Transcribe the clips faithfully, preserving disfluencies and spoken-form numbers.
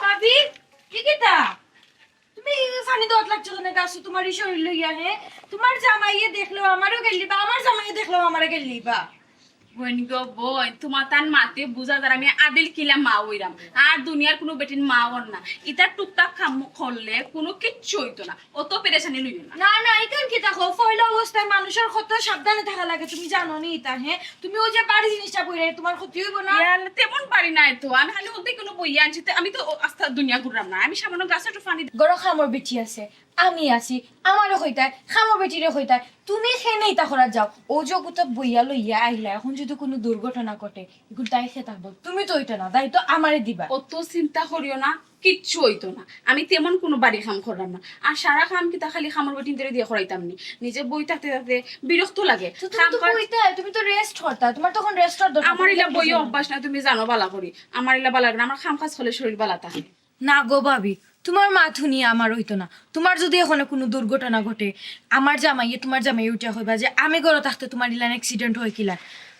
ভাবি, কি কিতা? তুমি পানি দেওয়াত লাগছো কেনে গাছো তোমার এই শরীর লইয়া, হে? তোমার জামাইয়ে দেখলেও আমারও গেল্লিবা, আমার জামাইয়ে দেখলেও আমারে গেল্লিবা। বইন গো বইন, তোমার তান মাতে বুঝা যার আমি আদিল কিলা মা অইরাম। আর দুনিয়ার কুনু বেটিন মা অর না। ইতা টুকটাক কাম করলে কুনু কিচ্ছু অইতো না। অত পেরেশানি লইও না। না, না, ইখান কিতা কও? পয়লা অবস্থায় মানুষর কত সাবধানে থাকা লাগে, তুমি জানো নি ইতা, হে? তুমি অউ যে ভারী জিনিসটা বইরায়, তোমার ক্ষতি অইবো না? ইয়ার, তেমন ভারী নায় তো, আমি খালি অর্ধেক কুনু বইয়া আনছি, তে আমি তো আস্তা দুনিয়া ঘুররাম না, আমি সামান্য গাছে একটু পানি দি- ঘরো কামর বেটি আছে, আমি আছি, আমারে কইতায়, কামর বেটিরে কইতায়, তুমি কেনে ইতা করাত যাও? অউ যে অগুতা বইয়া লইয়া আইলা, এখন যদি কুনু দুর্ঘটনা ঘটে, ইগুর দায় কে থাকবো? তুমি তো অইতা না, দায় তো আমারে দিবা। অত চিন্তা করিও না, কিচ্ছু অইতো না। আমি তেমন কুনু ভারী কাম কররাম না। আর সারা কাম কিতা খালি কামর বেটিন্তরে দিয়া করাইতাম নি? নিজে বই থাকতে থাকতে বিরক্ত লাগে। তো তুমি কাম তো কাজ বইতায়, তুমি তো rest করতায়, তোমার তখন rest-র দরকার। আমার তুমি ইলা তো বইয়া বুঝো না। অভ্যাস না, তুমি জানো বালা করি। আমার ইলা বালা লাগে না, আমার কাম কাজ করলে শরীর বালা থাকে। না গো ভাবি, তোমার মাত হুনিয়া আমার অইতো না। তোমার যদি এখনে কুনু দুর্ঘটনা ঘটে, আমার জামাইয়ে, তোমার জামাইয়ে উঠিয়া কইবা যে আমি ঘরো থাকতে তোমার ইলান accident অয় কিলা।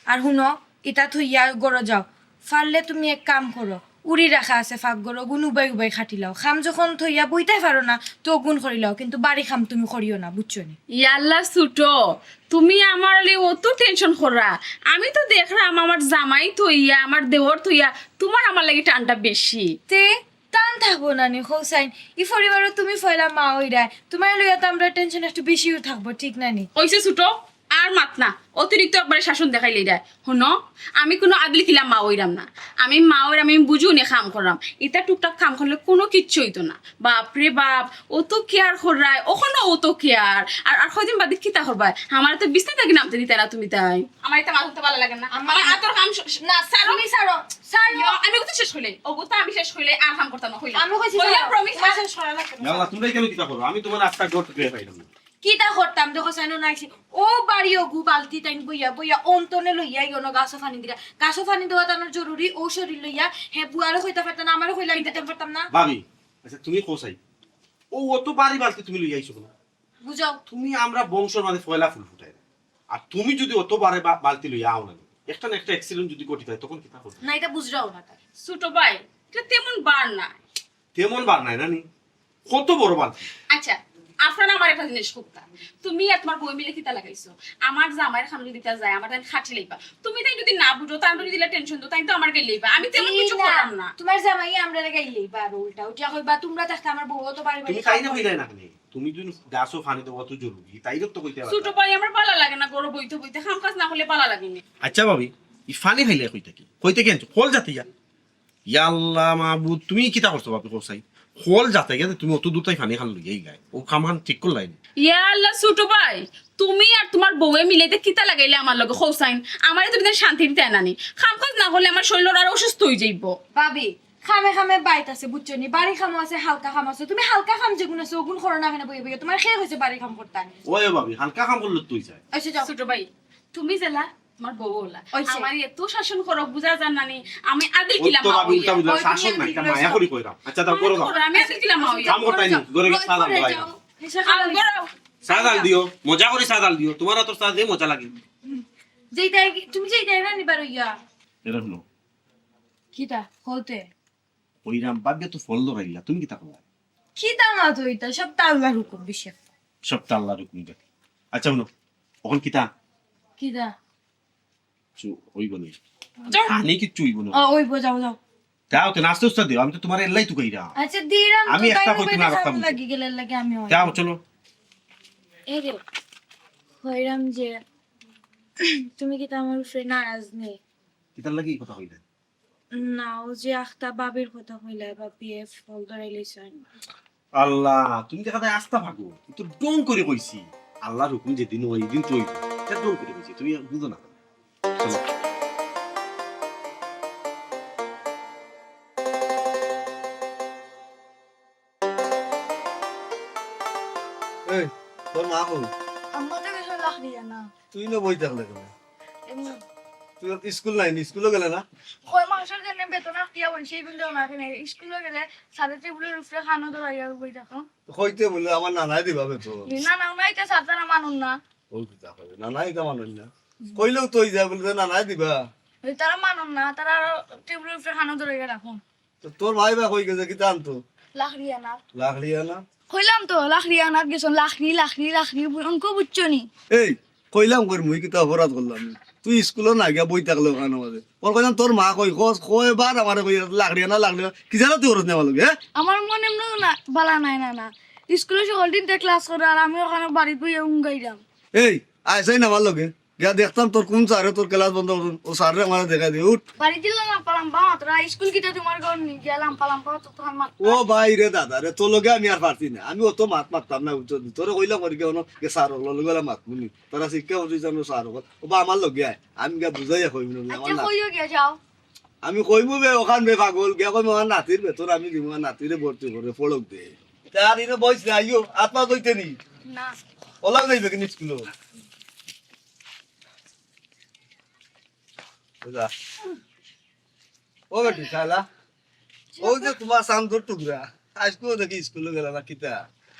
আর হুনো, ইতা থইয়া ঘরো যাও। পারলে তুমি এক কাম করো, উড়ি রাখা আছে পাকঘরো, অগুন উবাই উবাই খাটিলাও। কাম যখন থইয়া বইতায় পারো না, তো অগুন করিলাও, কিন্তু ভারী কাম তুমি করিও না, বুঝছো নি? ইয়াল্লা ছুটো, তুমি আমার লাগি অত tension কররা। আমি তো দেখরাম আমার জামাই থইয়া, আমার দেওর থইয়া, তোমার আমার লাগি টানটা বেশি। তে টান থাকবো না নি, কও চাইন? ই পরিবারো তুমি পয়লা মা অইরায়, তোমারে লইয়া তো আমরার tension একটু বেশিউ থাকবো, ঠিক না নি? অইছে ছুটো, আর মাত না, অতিরিক্ত একবারে শাসন দেখাইলাইরায়। হুনো, আমি কুনু আদিল কিলা মা অইরাম না। আমি মা অইরাম, আমি বুঝি হুনি কাম কররাম। ইতা টুকটাক কাম করলে কুনু কিচ্ছু অইতো না। বাপ রে বাপ, অত care কররায়, অখনো অত care। আর, আর কয়দিন বাদে কিতা করবায়? আমারে তো বিছনা থাকি নামতে দিতায় না তুমি তাই। আমার ইতা মাথা তো বালা লাগে না। আমার আমার আতর কাম শ-, শ-, না, ছাড়ো। তুমি ছাড়ো, ছাড়ো। ইয়ো, আমি কথা শেষ কইলে, অগুতা আমি শেষ কইলে আর কাম করতাম না, কইলাম। আমি কইছি কইলাম, ছাড়ো। Promise, তোমার আর শেষ করা লাগবে না। ইয়াল্লা, তোমরা ইখানো কিতা করো? আমি তোমার রাস্তা ঘাট দিয়ে পাইলাম না। কিতা করতাম? দেখো, সাইনো নাইছি। ও বাড়ি অগু বালতি তাইন বইয়া বইয়া অন্তনে লইয়া ইয়নো গাছো পানি দিরা। গাছো পানি দেওয়া তানোর জরুরি, ও শরীর লইয়া। হে বুয়ারও কইতা পারতাম না, আমারও কইলা আমি দিতাম পারতাম না। ভাবি, আচ্ছা, তুমি কও চাই, ও অত ভারী বালতি তুমি লইয়া আইছো কেনে? বুঝাও। তুমি আমরা বংশর মাঝে পয়লা ফুল ফুটাই না। আর তুমি যদি অত বারে বা-, বালতি লইয়া আও না, একটা না একটা accident যদি ঘটি যায়, তখন কিতা করবে? না, ইটা বুঝরাও না তার। ছুটো ভাই, ইটা তেমন ভার নায়। তেমন ভার নায় না নি? কত বড় বালতি? আচ্ছা, আপনারা আমার একটা জিনিস কউক্কা। তুমি আর তোমার বউ মিলে কিতা লাগাইছো? আমার জামাইর কামে যদি তা যায়, আমার তাইন খাটিলাইবা। তুমি তাইন যদি না বুঝো, তাইন যদি দিলে tension দেও, তাইন তো আমার গাইল্লাইবা। আমি তেমন জি কিছু না, করলাম না। তোমার জামাই আমরারে গাইল্লাইবা আর উল্টা উঠিয়া কইবা, "তোমরা থাকতে আমার বউ অত বাড়ি বাড়ি তুমি তাই না খাও।" কইলে না কেনে? তুমি যদি গাছো পানি দেওয়া তো জরুরি, তাই তো কইতে পারো। ছুটো ভাই, আমার বালা লাগে না, ঘরো বইতে বইতে, কাম কাজ না করলে বালা লাগে না। আচ্ছা ভাবি, ই পানি খাইলে কই থাকি? কই থাকি আনছো? কল যাতে ইয়া। ইয়া আল্লাহ মাবুদ, তুমি কিতা করছো বাপে কও চাই? কল যাতে গেছে তুমি অত দূর তাই পানি খান লইয়া আইলায়। ও কাম খান ঠিক করলাই নি। ইয়া আল্লাহ, ছুটো ভাই, তুমি আর তোমার বউয়ে মিলে ইতা কিতা লাগাইলে আমার লগে কও চাইন? আমারে তুমি তাইন শান্তি দিতায় না নি। কাম কাজ না করলে আমার শরীর আর অসুস্থ অই যাইবো। ভাবি, কামে কামে বাইত আছে, বুঝছো নি? বাড়ি কামও আছে, হালকা কাম আছে। তুমি হালকা কাম যেগুন আছে, ওগুন করো না কেনে বইয়া বইয়া? তোমার কে কইছে বাড়ি কাম করতা? ওই ভাবি, হালকা কাম করলে তুই যায়। আচ্ছা, যাও। ছুটো ভাই, তুমি যেলা, তোমার বউ ওলা। ওই যে। আমারে এত শাসন করো, বুঝা যার না নি। আমি আদিল কিলা মা অইয়া। ওই তো ভাবি, উল্টা বুঝা, ওই শাসন তুমি না, একটা আদিল মায়া করি কইরাম। আচ্ছা, যাও, করো, যাও। করো, আমি আদিল কিলা মা অইয়া। কাম করতাই নি, ঘরে গিয়া চা দাও, ঘরে যাও। চা দাও। আম, করো। চা দাও দিও, মজা করি চা দাও দিও। তোমার আতর চা দিয়া মজা লাগে। যেইটাই কি, তুমি যেইটাই না নিবার অইয়া। এরা হুনো। কিতা? কও তে। ওইরাম ভাবিয়ে তো ফল ধরাইলা, তুমি কিতা করলা? কিতা না তো ইতা, সব তো আল্লাহর হুকুম, বেশি একটা। সব তো আল্লাহর হুকুম। আচ্ছা, হুনো, অখন কিতা? কিতা? কিছু অইবো নি। যাও। খানি কিচ্ছু অইবো না। ও, অইবো, যাও, যাও। যাও, তে নাস্তা উস্তা দিও, আমি তো তোমার এল্লাই তুকাইরাম। আচ্ছা, দিরাম তো, আমি একটা তাই কই, তুমি আর একটা খাওয়া লাগি গেলে লাগে আমি অই। যাও, চলো। এই রে, কইরাম যে, তুমি কিতা আমার উপরে নারাজ নি? কিতার লাগি ই কথা কইলে? না, ও যে আখতা ভাবির কথা কইলা, ভাবিয়ে ফল ধরাইলিছইন। আল্লাহ, তুমি দেখা যায় আস্তা ভাগো। ই তো ঢং করি কইছি। আল্লাহর হুকুম যেদিন অয়, ইদিন তো অইবো। ইটা ঢং করি কইছি, তুমি বুঝো না। চলো। এই, তোর মা কই? আম্মা তো গেছে লাখ দিয়া না। তুই না বই থাকলে কেনে? এমনি। তুই স্কুল নাই, স্কুলও গেলে না? কয় মাসর জন্য বেতন আটকিয়া বলছে, এই বিলটাও না কেনে। স্কুলও গেলে সাথে টেবিলের উপরে খানো ধরাইয়া বই থাকো। তো কইতে বলে আমার নানায় দিবা বেতন। না, না, না, এটা সাবধানে মানুন না। ও কিতা কয়? নানায় ইটা মানুন না। কইলেও তো অই যায় বলে, নানায় দিবা। ওই তারা মানুন না, তারা আরো টেবিলের উপরে খানো ধরাইয়া রাখো। তো তোর ভাই বা কই গেছে, কিতা আনতো? লাকড়ি আনার। লাকড়ি আনা? কইলাম তো, লাকড়ি আনার গেছইন, লাকড়ি, লাকড়ি, লাকড়ি, অনকু বুঝছো নি? এই, কইলাম করি মুই কিতা অপরাধ করলাম? তুই স্কুলো না গিয়া বই থাকলে ওখানে মাঝে। ওর কইলাম তোর মা কই, কস, কয়বার আমারে কই, লাকড়ি আনা, লাকড়ি আনা। কি জানো তুই ওরস নেওয়া লাগে, হ্যাঁ? আমার মন এমনিও না, বালা নাই না, না। স্কুলো সকল দিন তে ক্লাস করে, আর আমি ওখানে বাড়িত বইয়া উঙ্গাইলাম। এই, আইসাই না আমার লগে। গিয়া দেখতাম তোর কোন স্যারে তোর ক্লাস বন্ধ করছইন। ও স্যাররে আমারে দেখাই দে, উঠ। বাড়িত দিলা লাম্পা লাম্পা মাতরা, স্কুল কিতা তোমার ঘর নি? গিয়া লাম্পা লাম্পা তো তোমার মাত। ও ভাই রে দাদা রে, তোর লগে আমি আর পারছি না। আমি অত মাত মাততাম না, বুঝছো নি? তোরে কইলাম করি গিয়া অনো, গিয়া স্যার অকলর লগে মাতমু নি। তারা শিক্ষা প্রতিষ্ঠানর স্যার অকল। ও বা আমার লগে আয়, আমি গিয়া বুঝাইয়া কইমু নি, আমার আচ্ছা, না। কইও গিয়া যাও। আমি কইমু বে, ওখান বে পাগল, গিয়া কইমু আমার নাতির বেতন আমি দিমু, আমার নাতিরে ভর্তি করে পড়ক দে। তার ইনো বয়স নাই, আইও, আত্মা কইতে নি। না। ওলাও যাইবে কিনি স্কুলো? বুঝা। ও বেটি, শালা। ও যে তোমার চান্দর টুকরা, আজকেও দেখি স্কুলো গেল না, কিতা?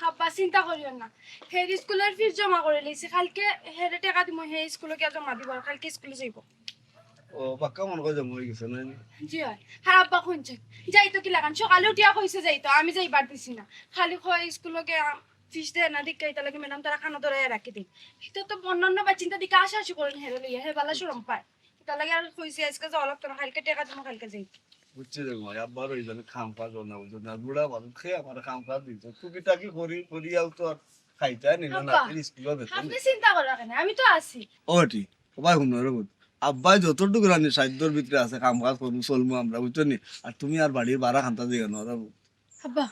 আব্বা, চিন্তা করিও না। হের স্কুলর ফিস জমা করি লইছি। কালকে হেরে টেকা দিমু, হে স্কুলো গিয়া জমা দিবো, আর কালকে স্কুলো যাইবো। ও, পাক্কা মনে কয় জমা অই গেছে, না নি? জি অয়। আর আব্বা কইনছে, যাইতো কিলাখান? সকালে উঠিয়া কইছে যাইতো, আমি যাইবার দিছি না। খালি কয় স্কুলো গিয়া ফিস দেয় না, দিক্কা ইতা লাগি ম্যাডাম তারা খানো ধরাইয়া রাখি দেয়। ইতা তো অন্যান্য বাচ্চিন্তা দিকে আশা আশি করেন হেরে লইয়া, হে বালা শরম পায়। তার লাগি আর কইছি, আজকে যাওয়া লাগতো না, কালকে টেকা দিমু, কালকে যাই। বুঝছি রে ভাই, আব্বার ওই জন্য খাম কাজ না, ওই জন্য আর বুড়া মানুষ খেয়ে আমার খাম কাজ দিত। টুকি টাকি করি, করিয়াও তো আর খাইতে নি না, আব্বা, নাতির স্কুলে বেতন আপনি দিতে। চিন্তা করা কেন? আমি তো আছি। ও বেটি, ও ভাই, হুনো রে পুত, আব্বাই যতটুকু রানি সাধ্যর ভিতরে আছে, কাম কাজ করমু, চলমু আমরা, বুঝছো নি? আর তুমি আর বাড়ির বারা খান্তা দিও না, রে পুত। আব্বা,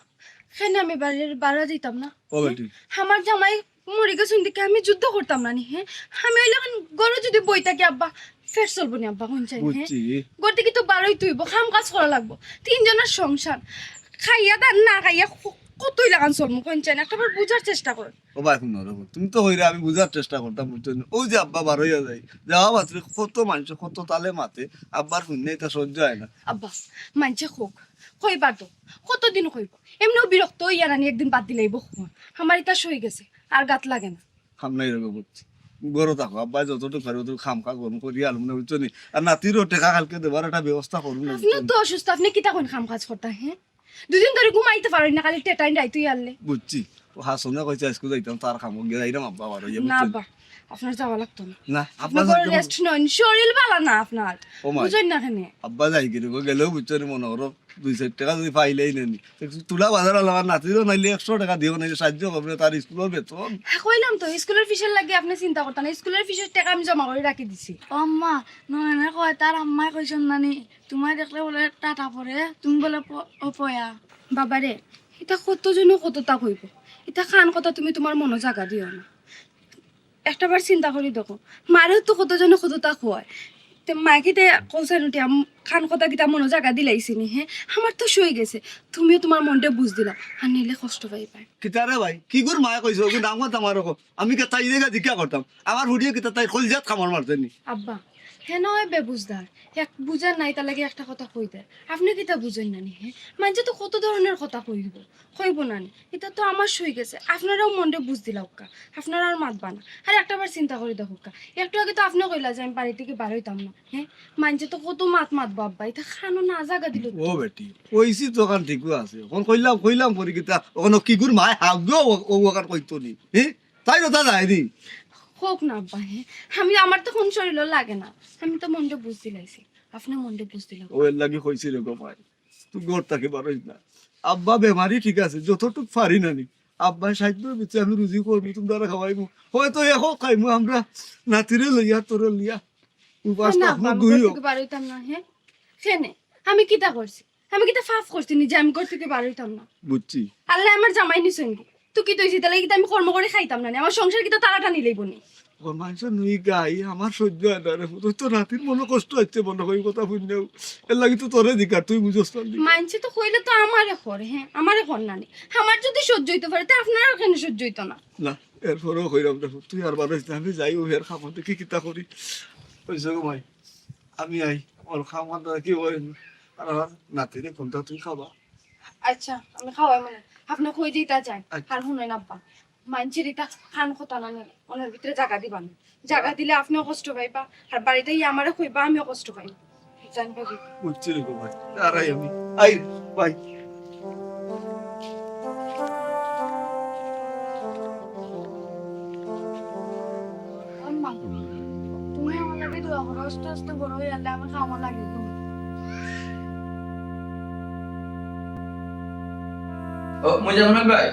কেনে আমি বাড়ির বারা দিতাম না? ও বেটি। আমার জামাই মরি গেছইন দেখি আমি যুদ্ধ করতাম না নি, হে? আমি অইলে এখন ঘরো যদি বই থাকি আব্বা, ফের চলবো নি আব্বা, কোন চাই, হে? বুঝছি। ঘর থাকি তো বারইতে অইবো, কাম কাজ করা লাগবো। তিনজনর সংসার, খাইয়া দান না খাইয়া ক-, কতই লাখান চলমু, কোন চাই? একটা বার বুঝার চেষ্টা কর। ও ভাই, হুনো রে, তুমি তো কইরা আমি বুঝার চেষ্টা করতাম, বুঝছো নি? ওই যে আব্বা বারইয়া যাই, যাওয়া মাত্র কত মানুষ, কত তালে মাতে, আব্বার হুনলে ইতা সহ্য অয় না। আব্বা, মানষে কউক, কইবা তো, কতদিন কইবো? এমনেও বিরক্ত অইয়া নানি একদিন বাদ দিলাইবো। আমার ইতা সই গেছে, আর গাত লাগে না। কাম নাই রে গো, বুঝছি। ঘরো থাকো, আব্বায় যতটুক পারে অতটুক কাম কাজ করমু, করিয়া আলমু না, বুঝছো নি? আর নাতিরও টেকা কালকে দেবার একটা ব্যবস্থা করমু না, আপনি বুঝছো নি? তো অসুস্থ, আপনি কিতা কইন কাম কাজ করতা, হে? দুদিন ধরি ঘুমাইতে পারইন না, খালি টেটাইন রাইত অইয়া আরলে। বুঝছি। ও হাসনে কইছে আইজকু যাইতাম, তার কামো গিয়া যাইরাম আব্বা বারইয়া, না বুঝছো নি? আব্বা, আপনার যাওয়া লাগতো না। না, আব্বা আপনি ঘরো যাইতাম। Rest নেইন, শরীর বালা না আপনার। ও মাই। বুঝইন না কেনে? আব্বা যাইগি রে গো, গেলেও বুঝছো নি, মনো করো দুই চাইর টেকা যদি পাইলেই নেনি। তুলা বাজার আলা আমার নাতিরও নাইলে একশো টেকা দিও, নাইলে সাহায্য করবে, তার স্কুলর বেতন। হ্যাঁ, কইলাম তো, স্কুলর ফিসর লাগি আপনে চিন্তা করতা না, স্কুলর ফিসর টেকা আমি জমা করি রাখি দিছি। ও আম্মা, নয়নে কয় তার আম্মায় কইছইন নানি, তুমায় দেখলে বুলে টাটা পড়ে, তুমি বুলে প-, অপয়া। বাবারে, ইতা কতজনে কততা কইবো, ইতা খান কথা তুমি তুমার মনো জাগা দিও না। একটা বার চিন্তা করি দেখো, মারেও তো কতজনে কততা কয়। তে মায় কিতা কইছইন উঠি, আম-, খান কথা কিতা মনো জাগা দিলাইছি নি, হে? আমার তো সই গেছে, তুমিও তুমার মনরে বুঝ দিলাও, আর নাইলে কষ্ট পাইবায়। কিতা রে ভাই, কিগুর মায়ে কইছে, ওগু নাম কথা আমার রকম। আমি কিতা তাইরে গিয়া জিকা করতাম, আমার হুড়িয়ে কিতা তাইর কলিজাত কামড় মারছে নি? আব্বা, হে নয় বেবুঝদার, এক বুঝার নাই, তার লাগি একটা কথা কই দেয়। আপনে কিতা বুঝইন না নি, হে? মানষে তো কত ধরনর কথা কইবো, কইবো না নি? ইতা তো আমার সই গেছে, আপনারাও মনরে বুঝ দিলাউক্কা, আপনারা আর মাতবা না। আর একটা বার চিন্তা করি দেখউক্কা, একটু আগে তো আপনে কইলা যে আমি বাড়ি থাকি বারইতাম না, হে? মানষে তো কত মাত মাতবো আব্বা, ইতা খানো না জাগা দিল তো। ও বেটি, কইছি তো অখান ঠিকউ আছে, অখন কইলাম, কইলাম করি কিতা, অখন কিগুর মায় হাগলো ও, ও অখান কইতো নি, হে? তাই কথা যায় নি। কউক না আব্বা, হে? আমি, আমার তো কুনু শরীরও লাগে না, আমি তো মনরে বুঝ দিলাইছি, আপনে মনরে বুঝ দিলাউক্কা। ও এর লাগি কইছি রে গো মাই, তুই ঘর থাকি বারইস না। আব্বা বেমারি ঠিক আছে, যতটুক পারি নানি। আব্বায় সাধ্যর ভিতরে আমি রুজি করমু, তুমরারে খাওয়াইমু। হয়তো এখন খাইমু আমরা নাতিরে লইয়া, তোরে লইয়া। উপাস না, থাকমু আব্বা, আমি দুইও। ঘর থাকি বারইতাম না, হে? কেনে? আমি কিতা করছি? আমি কিতা পাপ করছি নি যে আমি ঘর থাকি বারইতাম না? বুঝছি। আল্লায় আমার জামাই নিছইন গি? তুই কিতা অইছে? তাইলে কিতা আমি কর্ম করি খাইতাম না নি? আমার সংসার কিতা তারা টানি লইবো নি? ও মানষর নুই গাই, আমার সহ্য অয় না রে পুত। তোর নাতির মনো কষ্ট অইছে মনো কয় কথা হুনিয়াউ। এর লাগি তো তোরে জিকার, তুই বুঝস না নি। মানষে তো কইলে তো আমারে করে, হে, আমারে কর না নি। আমার যদি সহ্য অইতো পারে, তে আপনারার কেনে সহ্য অইতো না? না, এরপরেও কইরাম রে পুত, তুই আর বারইস না, আমি যাই, ও হের কামো দেখি কিতা করি। অইছে গো মাই, আমি আই, ওর কাম আন্দা কি অয়, আর আমার নাতিরে কুনটা তুই খাবা। আচ্ছা, আমি খাওয়াইমু নে। আপনে কই দিতা চাই। আচ্ছা। আর হুনইন আব্বা, মানষর ইতা খান কথা না নি, অনর ভিতরে জাগা দিবা না। জাগা দিলে আপনেও কষ্ট পাইবা, আর বাড়িত আইয়া আমারে কইবা, আমিও কষ্ট পাই। বুঝছি রে গো ভাই, দাঁড়াই আমি। আই, ভাই। আম্মা, তুমি আমার লাগি দোয়া করো, আস্তে আস্তে বড় হয়ে গেলে আমার খাওয়া লাগে। ও, মুজাম্মেল ভাই,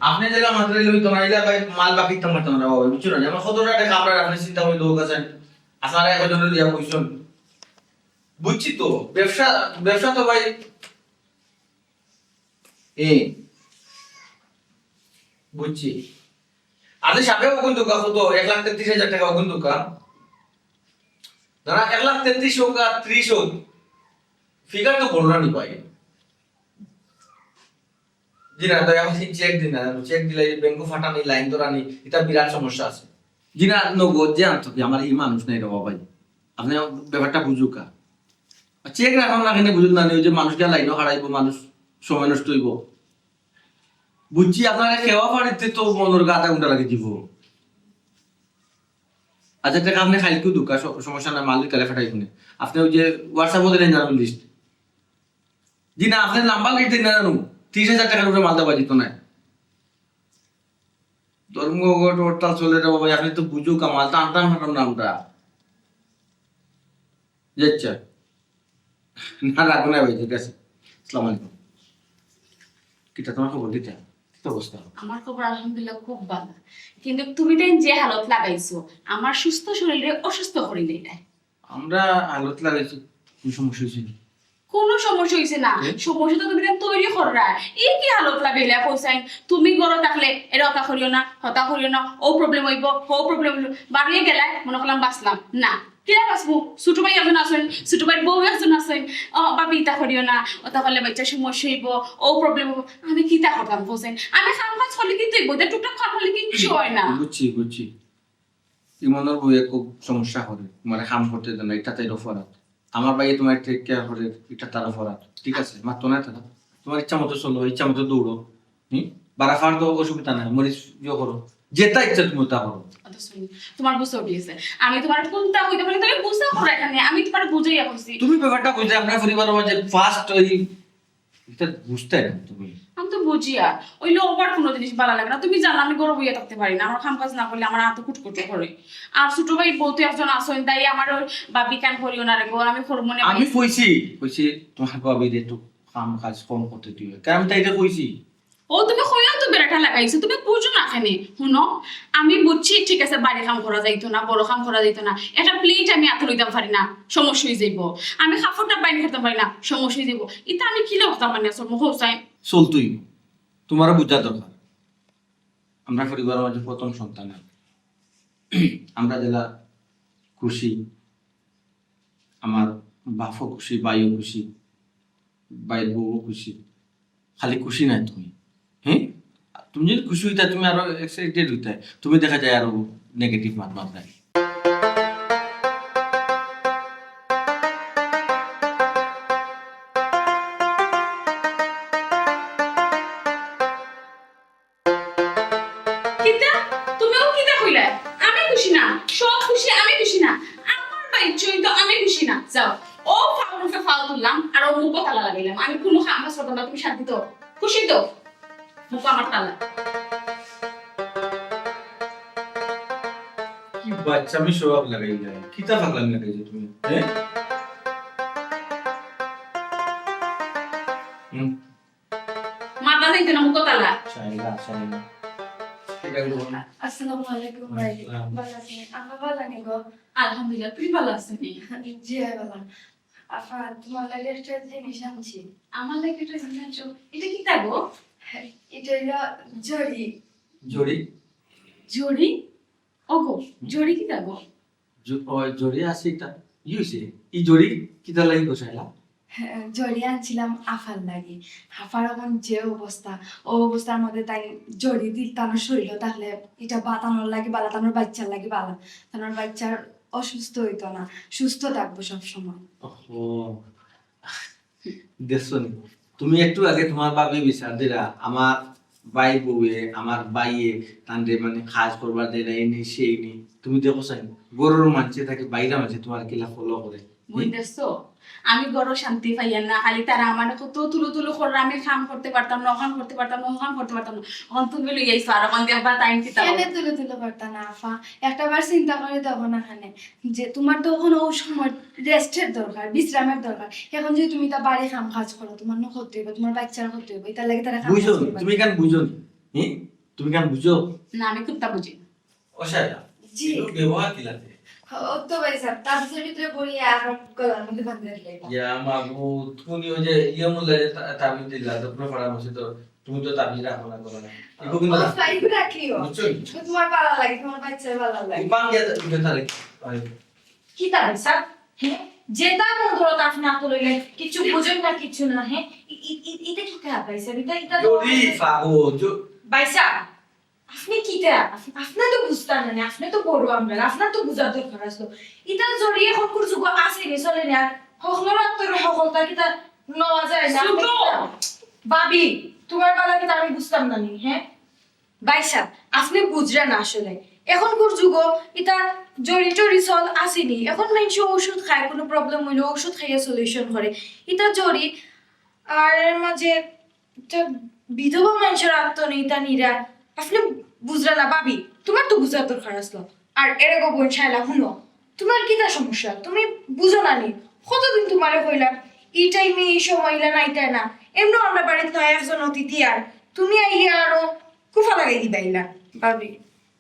আপনি যেটা মাত্র লই তো মাইলা ভাই, মাল বাকি তো মারতে মারা বাবা, বুঝছো না? আমার কতটা টাকা আমরা আপনি চিন্তা করে দোয়া করছেন, আপনারা একজন দিয়া কইছেন। বুঝছি তো, ব্যবসা, ব্যবসা তো ভাই, এ, বুঝছি। আরে সাবে ওগুন দোকা কত? এক লাখ তেত্রিশ হাজার টাকা ওগুন দোকা। দাঁড়া, এক লাখ তেত্রিশ হোক আর ত্রিশ হোক, ফিগার তো বড় না নি ভাই। জি না, তো এখন সেই চেক দিন না, চেক দিলে এই ব্যাংকও ফাটানি, লাইন ধরানি, এটা বিরাট সমস্যা আছে। জি না, নগদ যে আনতো কি, আমার এই মানুষ নাই রে বাবা ভাই। আপনি ব্যাপারটা বুঝুকা। আর চেক রাখলাম না কেন বুঝুন না, ওই যে মানুষকে লাইনও হারাইবো, মানুষ সময় নষ্ট হইব। বুঝছি, আপনারা খেওয়া পানিতে তো মনের গাদা উন্ডা লাগে দিব। আচ্ছা, টাকা আপনি খাইলকেও দুকা, স-, সমস্যা না, মালিক কালে ফাটাই শুনে। আপনি ওই যে WhatsApp-ও দিলেন জানাবেন লিস্ট। জি না, আপনার নাম্বার লিস্ট দিন না জানো, ত্রিশ হাজার টাকার উপরে মালটা বাজিত নাই। ধর্মঘট হরতাল চলে রে বাবা, আপনি তো বুঝো কামাল, টান টান হাঁটার নামটা। জি আচ্ছা। না, রাখবো না ভাই, ঠিক আছে। আসসালামু আলাইকুম। কিতা তোমার খবর কিতা? কিতা অবস্থা? আমার খবর আলহামদুলিল্লাহ খুব ভালো, কিন্তু তুমি তাই যে হালত লাগাইছো, আমার সুস্থ শরীরে অসুস্থ করিলে এটাই। আমরা হালত লাগাইছি, কোনো সমস্যা হয়েছে না। কোনো সমস্যা হয়েছে না। এ? সমস্যা তো তুমি তাই তৈরি কররা। এই কি হালত লাগাইলা কইছাইন? তুমি ঘরো থাকলে এরা হতা করিও না, হতা করিও না, ও প্রবলেম হইব, ও প্রবলেম হইব। বাড়িয়ে গেলায় মনে করলাম বাঁচলাম না। কিলা বাঁচবো? ছোট ভাই একজন আছেন, ছোট ভাইর বউ একজন আছেন, ও, "ভাবি, ইতা করিও না, ওটা করলে বাচ্চা সমস্যা হইব, ও প্রবলেম হইব।" আমি কিতা করতাম কইছাইন? আমি কাম কাজ করলে কিন্তু হইব, এটা টুকটাক কাম করলে কিচ্ছু হয় না। বুঝছি, বুঝছি। ইমনর বউয়ে খুব সমস্যা করে, তোমার কাম করতে দেয় না, এটা তার অপরাধ। আমার ভাইয়ে তোমার টেক কেয়ার করে, এটা তার অপরাধ। ঠিক আছে, মাত্র না তারা। তোমার ইচ্ছা মতো চলো, ইচ্ছা মতো দৌড়ো। হুম? বাড়া ফার তো অসুবিধা নাই, মরিচ ইয়ে করো। যেটা ইচ্ছা তুমি তা করো। অত শুনি, তোমার গুছা উঠি গেছে। আমি তোমার কোনটা কইতে পারি, তুমি গুছা করো এখানে। আমি তোমার বুঝাইয়া কইছি। তুমি ব্যাপারটা বুঝে আমরা পরিবারের মাঝে ফার্স্ট ওই এটা বুঝতে না তুমি। আমি তো বুঝি আর। ওই লোক আবার কোনো জিনিস ভালো লাগে না। তুমি জানো আমি ঘরো বইয়া থাকতে পারি না। আমার কাম কাজ না করলে আমার হাতে কুটকুটো করে। আর ছোট ভাই বউ তো একজন আছেন, তাই আমার ওই ভাবি কান করিও না রে গো, আমি করবো না। আমি কইছি, কইছি তোমার ভাবিরে একটু কাম কাজ কম করতে দিও। কারণ আমি তাই এটা কইছি। ও তুমি কইয়াও তো বেড়াটা লাগাইছো, তুমি বুঝো না কেনে? হুনো, আমি বুঝছি ঠিক আছে, বাড়ি কাম করা যাইতো না, বড় কাম করা যাইতো না, একটা প্লেট আমি হাতে লইতাম পারি না, সমস্যা হয়ে যাইব। আমি কাপড়টা বাইন করতাম পারি না, সমস্যা হয়ে যাইব। এটা আমি কি লোক তার মানে আসল মুখ চাই? চলতই, তোমারও বুঝা দরকার। আমরা পরিবারের মাঝে প্রথম সন্তান আমি। আমরা যেলা খুশি, আমার বাপও খুশি, ভাইও খুশি, ভাইর বউও খুশি। খালি খুশি নাই তুমি, হ্যাঁ? তুমি যদি খুশি হইতা, তুমি আরো এক্সাইটেড হইতা। তুমি দেখা যায় আরো নেগেটিভ মাত মাত নাই। কিতা? তুমিও কিতা কইলা? আমি খুশি না, সব খুশি, আমি খুশি না। আমার বাইচ্চই তো আমি খুশি না। যাও, ও ফাউর উপরে ফাউ তুললাম, আর ও মুখো তালা লাগাইলাম। আমি কোনো কাম কাজ করতাম না, তুমি শান্তি তো, খুশি তো? মুখো আমার তালা। কি বাচ্চামি স্বভাব লাগাইলা? কিতা ফাগলামি লাগাইছো তুমি? হ্যাঁ? হুম? মাথা যাইতে না, মুখো তালা। শাহিলা, শাহিলা। ঠিক আছে, বলো। আসসালামু আলাইকুম ভাই। আসসালাম। ভালো আছেন? আমরা ভালো আনি গো। আলহামদুলিল্লাহ, তুমি ভালো আছো নি? জি, ভাই, ভালো। আফা, তোমার লাগি একটা জিনিস আনছি। আমার লাগি একটা জিনিস আনছো? এটা কিতা গো? এটা হইলো জরি। জরি? জরি? ওগো, জরি কিতা গো? জ-, ও, জরি আছে এটা। ই হইছে। ই জরি কিতা লাগি গো শাহিলা? হ্যাঁ, জরি আনছিলাম আফার লাগি। আফার এখন যে অবস্থা, ও অবস্থার মধ্যে তাই জরি দিল, তানোর শরীরও তাহলে এটা বা তানোর লাগি বালা, তানোর বাচ্চার লাগি বালা। তানোর বাচ্চার অসুস্থ হইতো না, সুস্থ থাকবো সব সময়। ওহো, দেখছো নি? তুমি একটু আগে তোমার ভাবি বিচার দিরা, আমার ভাই বউয়ে, আমার ভাইয়ে, তানরে মানে কাজ করবার দেয় না, এই নেই, সেই নেই। তুমি দেখো চাই, গরুর মানছে তাকে বাইরে মানছে তোমার কিলা ফলো করে। বুঝি দেখছো, আমি ঘরো শান্তি পাইয়ার না, খালি তারা আমারে কত তুলু তুলু কররা, আমি কাম করতে পারতাম না, অখান করতে পারতাম না, অখান করতে পারতাম না। অখন তুমি লই আইছো, আর অখন দেখবা তাইন কিতা কেনে করো। তুলু তুলু করতা না, আফা? একটা বার চিন্তা করি দেখো না, খানে যে তুমার তো অখন অউ সময় রেস্টের দরকার, বিশ্রামের দরকার। অখন যদি তুমি তা বাড়ি কাম কাজ করো, তুমার না ক্ষতি অইবো, তুমার বাচ্চার ক্ষতি অইবো, ইতার লাগি তারা কাম বুঝো কাজ নি, করবা। তুমি কেন বুঝো নি? হুম? তুমি কেন বুঝো? না, আমি কুন্তা বুঝি না। ও শায়লা, জি। এগুলো ব্যবহার কি লাগে? ও তো ভাই সাহেব, তাবিজের ভিতরে বড়ি আর গলার মধ্যে বান্ধি দিলে। ইয়া মাবুদ, তুমি ওই যে ইয়ে মোল্লা যে তা-, তাবিজ দিলা, তো পুরো পাড়া বসে তো, তুমি তো তাবিজ রাখো না, করো না। এগুলো কিন্তু ও রাখো। ভাই, এগুলো রাখিও। বুঝছো? তো তোমার ভালো লাগে, তোমার বাচ্চার ভালো লাগে। এই পান দিয়ে তো, দিয়ে তাহলে, আরে। কিতা ভাই সাহেব? হ্যাঁ? যেটা মন করো তা আপনি আতো লইলেন, কিছু বুঝেন না, কিছু না, হ্যাঁ? ই-, ই-, ই-, এটা কিতা ভাই সাহেব? এটা, এটা তো জরি ফাগো, জ- ভাই সাহেব, আপনি কিতা? আপ-, আপনি তো বুঝতা না, আপনি তো বড় আমরার, আপনার তো বুঝার দরকার আছে। ইতা জরি অখনকুর যুগো আছে নি, চলে নি। আর হকলর আত্তরে হকলতা কিতা নেওয়া যায় না? আপনি ছোট। কিতা? ভাবি, তোমার বালা কিতা আমি বুঝতাম না নি, হ্যাঁ? ভাই সাহেব, আপনি বুঝরা না আসলে। অখনকুর যুগো ইতা জরি টরি চল আছে নি। অখন মানষে ঔষধ খায়, কোনো problem অইলে ঔষধ খাইয়া solution করে। ইতা জরি, আর এর মাঝে একটা বিধবা মানষর আত্ত নেই তা নিরা। আপনি বুঝরা না ভাবি, তোমার তো বুঝার দরকার আসলো। আর এরে গো বইন শায়লা, হুনো, তোমার কিতা সমস্যা? তুমি বুঝো না নি? কতদিন তোমারে কইলাম, ই টাইমে ই সময় ইলা নাইতায় না। এমনেও আমরা বাড়িত নয় একজন অতিথি, আর তুমি আইয়া আরো কুফা লাগাই দিবা ইলা। ভাবি,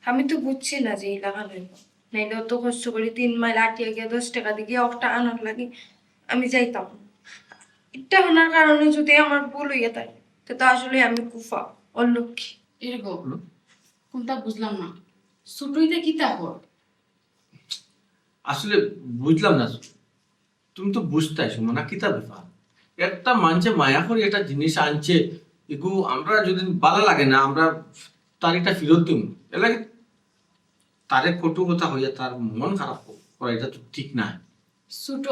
আমি তো বুঝছি না যে ইলা ভালো অইবো। নাইলে অত কষ্ট করি তিন মাইল আটিয়া গিয়া দশ টেকা দি গিয়া অকটা আনার লাগি আমি যাইতাম না। ইটা অনার কারণে যদি আমার ভুল অইয়া থাকে, তে তো আসলে আমি কুফা, অলক্ষী। এরে গো, হুম? কুন্তা বুঝলাম না। ছোট ইতা কিতা কর? আসলে বুঝলাম না। তুমি তো বুঝতায়, সুমনা, কিতা ব্যাপার? একটা মানষে মায়া করি একটা জিনিস আনছে, এগু আমরা যদি ভালা লাগে না, আমরা তার ইটা ফিরত দিমু। এর লাগি তারে কটু কথা কইয়া তার মন খারাপ করা, ইটা তো ঠিক নায়। ছোট,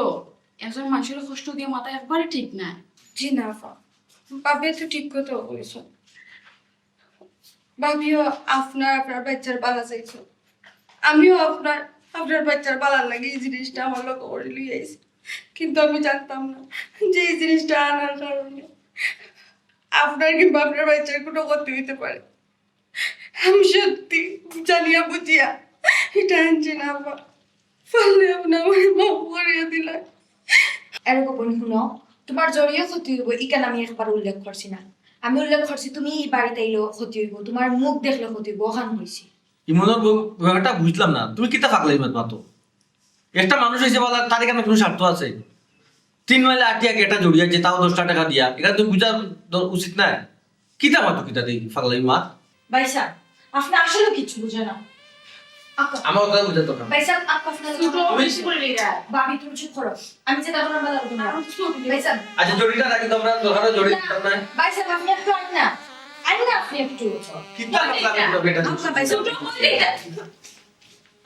একজন মানষরে কষ্ট দিয়া মাতা একবারে ঠিক নায়। জি না আফা, ভাবিয়ে তো ঠিক কথা কইছো। ভাবিও আপনার, আপনার বাচ্চার বালা চাইছো, আমিও আপনার, আপনার বাচ্চার বালার লাগি ই জিনিসটা আমার লগে করি লই আইছি, কিন্তু আমি জানতাম না যে ই জিনিসটা আনার কারণে আপনার কিংবা আপনার বাচ্চার কোনো ক্ষতি অইতে পারে। আমি সত্যি জানিয়া বুঝিয়া ইটা আনছি না আফা। পারলে আপনে আমারে মাফ করিয়া দিলা। এরে গো বইন, হুনো, তোমার জরিও ক্ষতি অইবো, ইখান আমি একবার উল্লেখ করছি না। আমি উল্লেখ করছি, তুমি ই বাড়িত আইলেও ক্ষতি অইবো, তোমার মুখ দেখলে ক্ষতি অইবো, অখান কইছি। ইমনর বউ-, ব্যাপারটা বুঝলাম না, তুমি কিতা পাগলামি মাত মাতো? একটা মানুষ অইছে বালা, তার ইখান কোনো স্বার্থ আছে? তিন মাইল আটিয়া একটা জরি আনছে, তাও দশটা টেকা দিয়া, ইখান তুমি বুঝা দ-, উচিত নায়। কিতা মাতো, কিতা দেই পাগলামি মাত? ভাইসাব, আপনে আসলে কিচ্ছু বুঝে না। আক্কা। আমার কথা বুঝে তো না। ভাইসাব, আক্কা, আপনে ছোট তুমি বেশি করে নিরা। ভাবি, তুমি চুপ করো। আমি যে তখন আমরা লাগবো না। ভাইসাব। আচ্ছা, জরিটা রাখি তো আমরা, দরকার হয় জরি না, দিতাম না। ভাইসাব, আপনে একটু আইন না। আইন না আপনে একটু। কিতা পাগলামি করো বেটা? আক্কা, ভাইসাব। ছোট করে নিরা।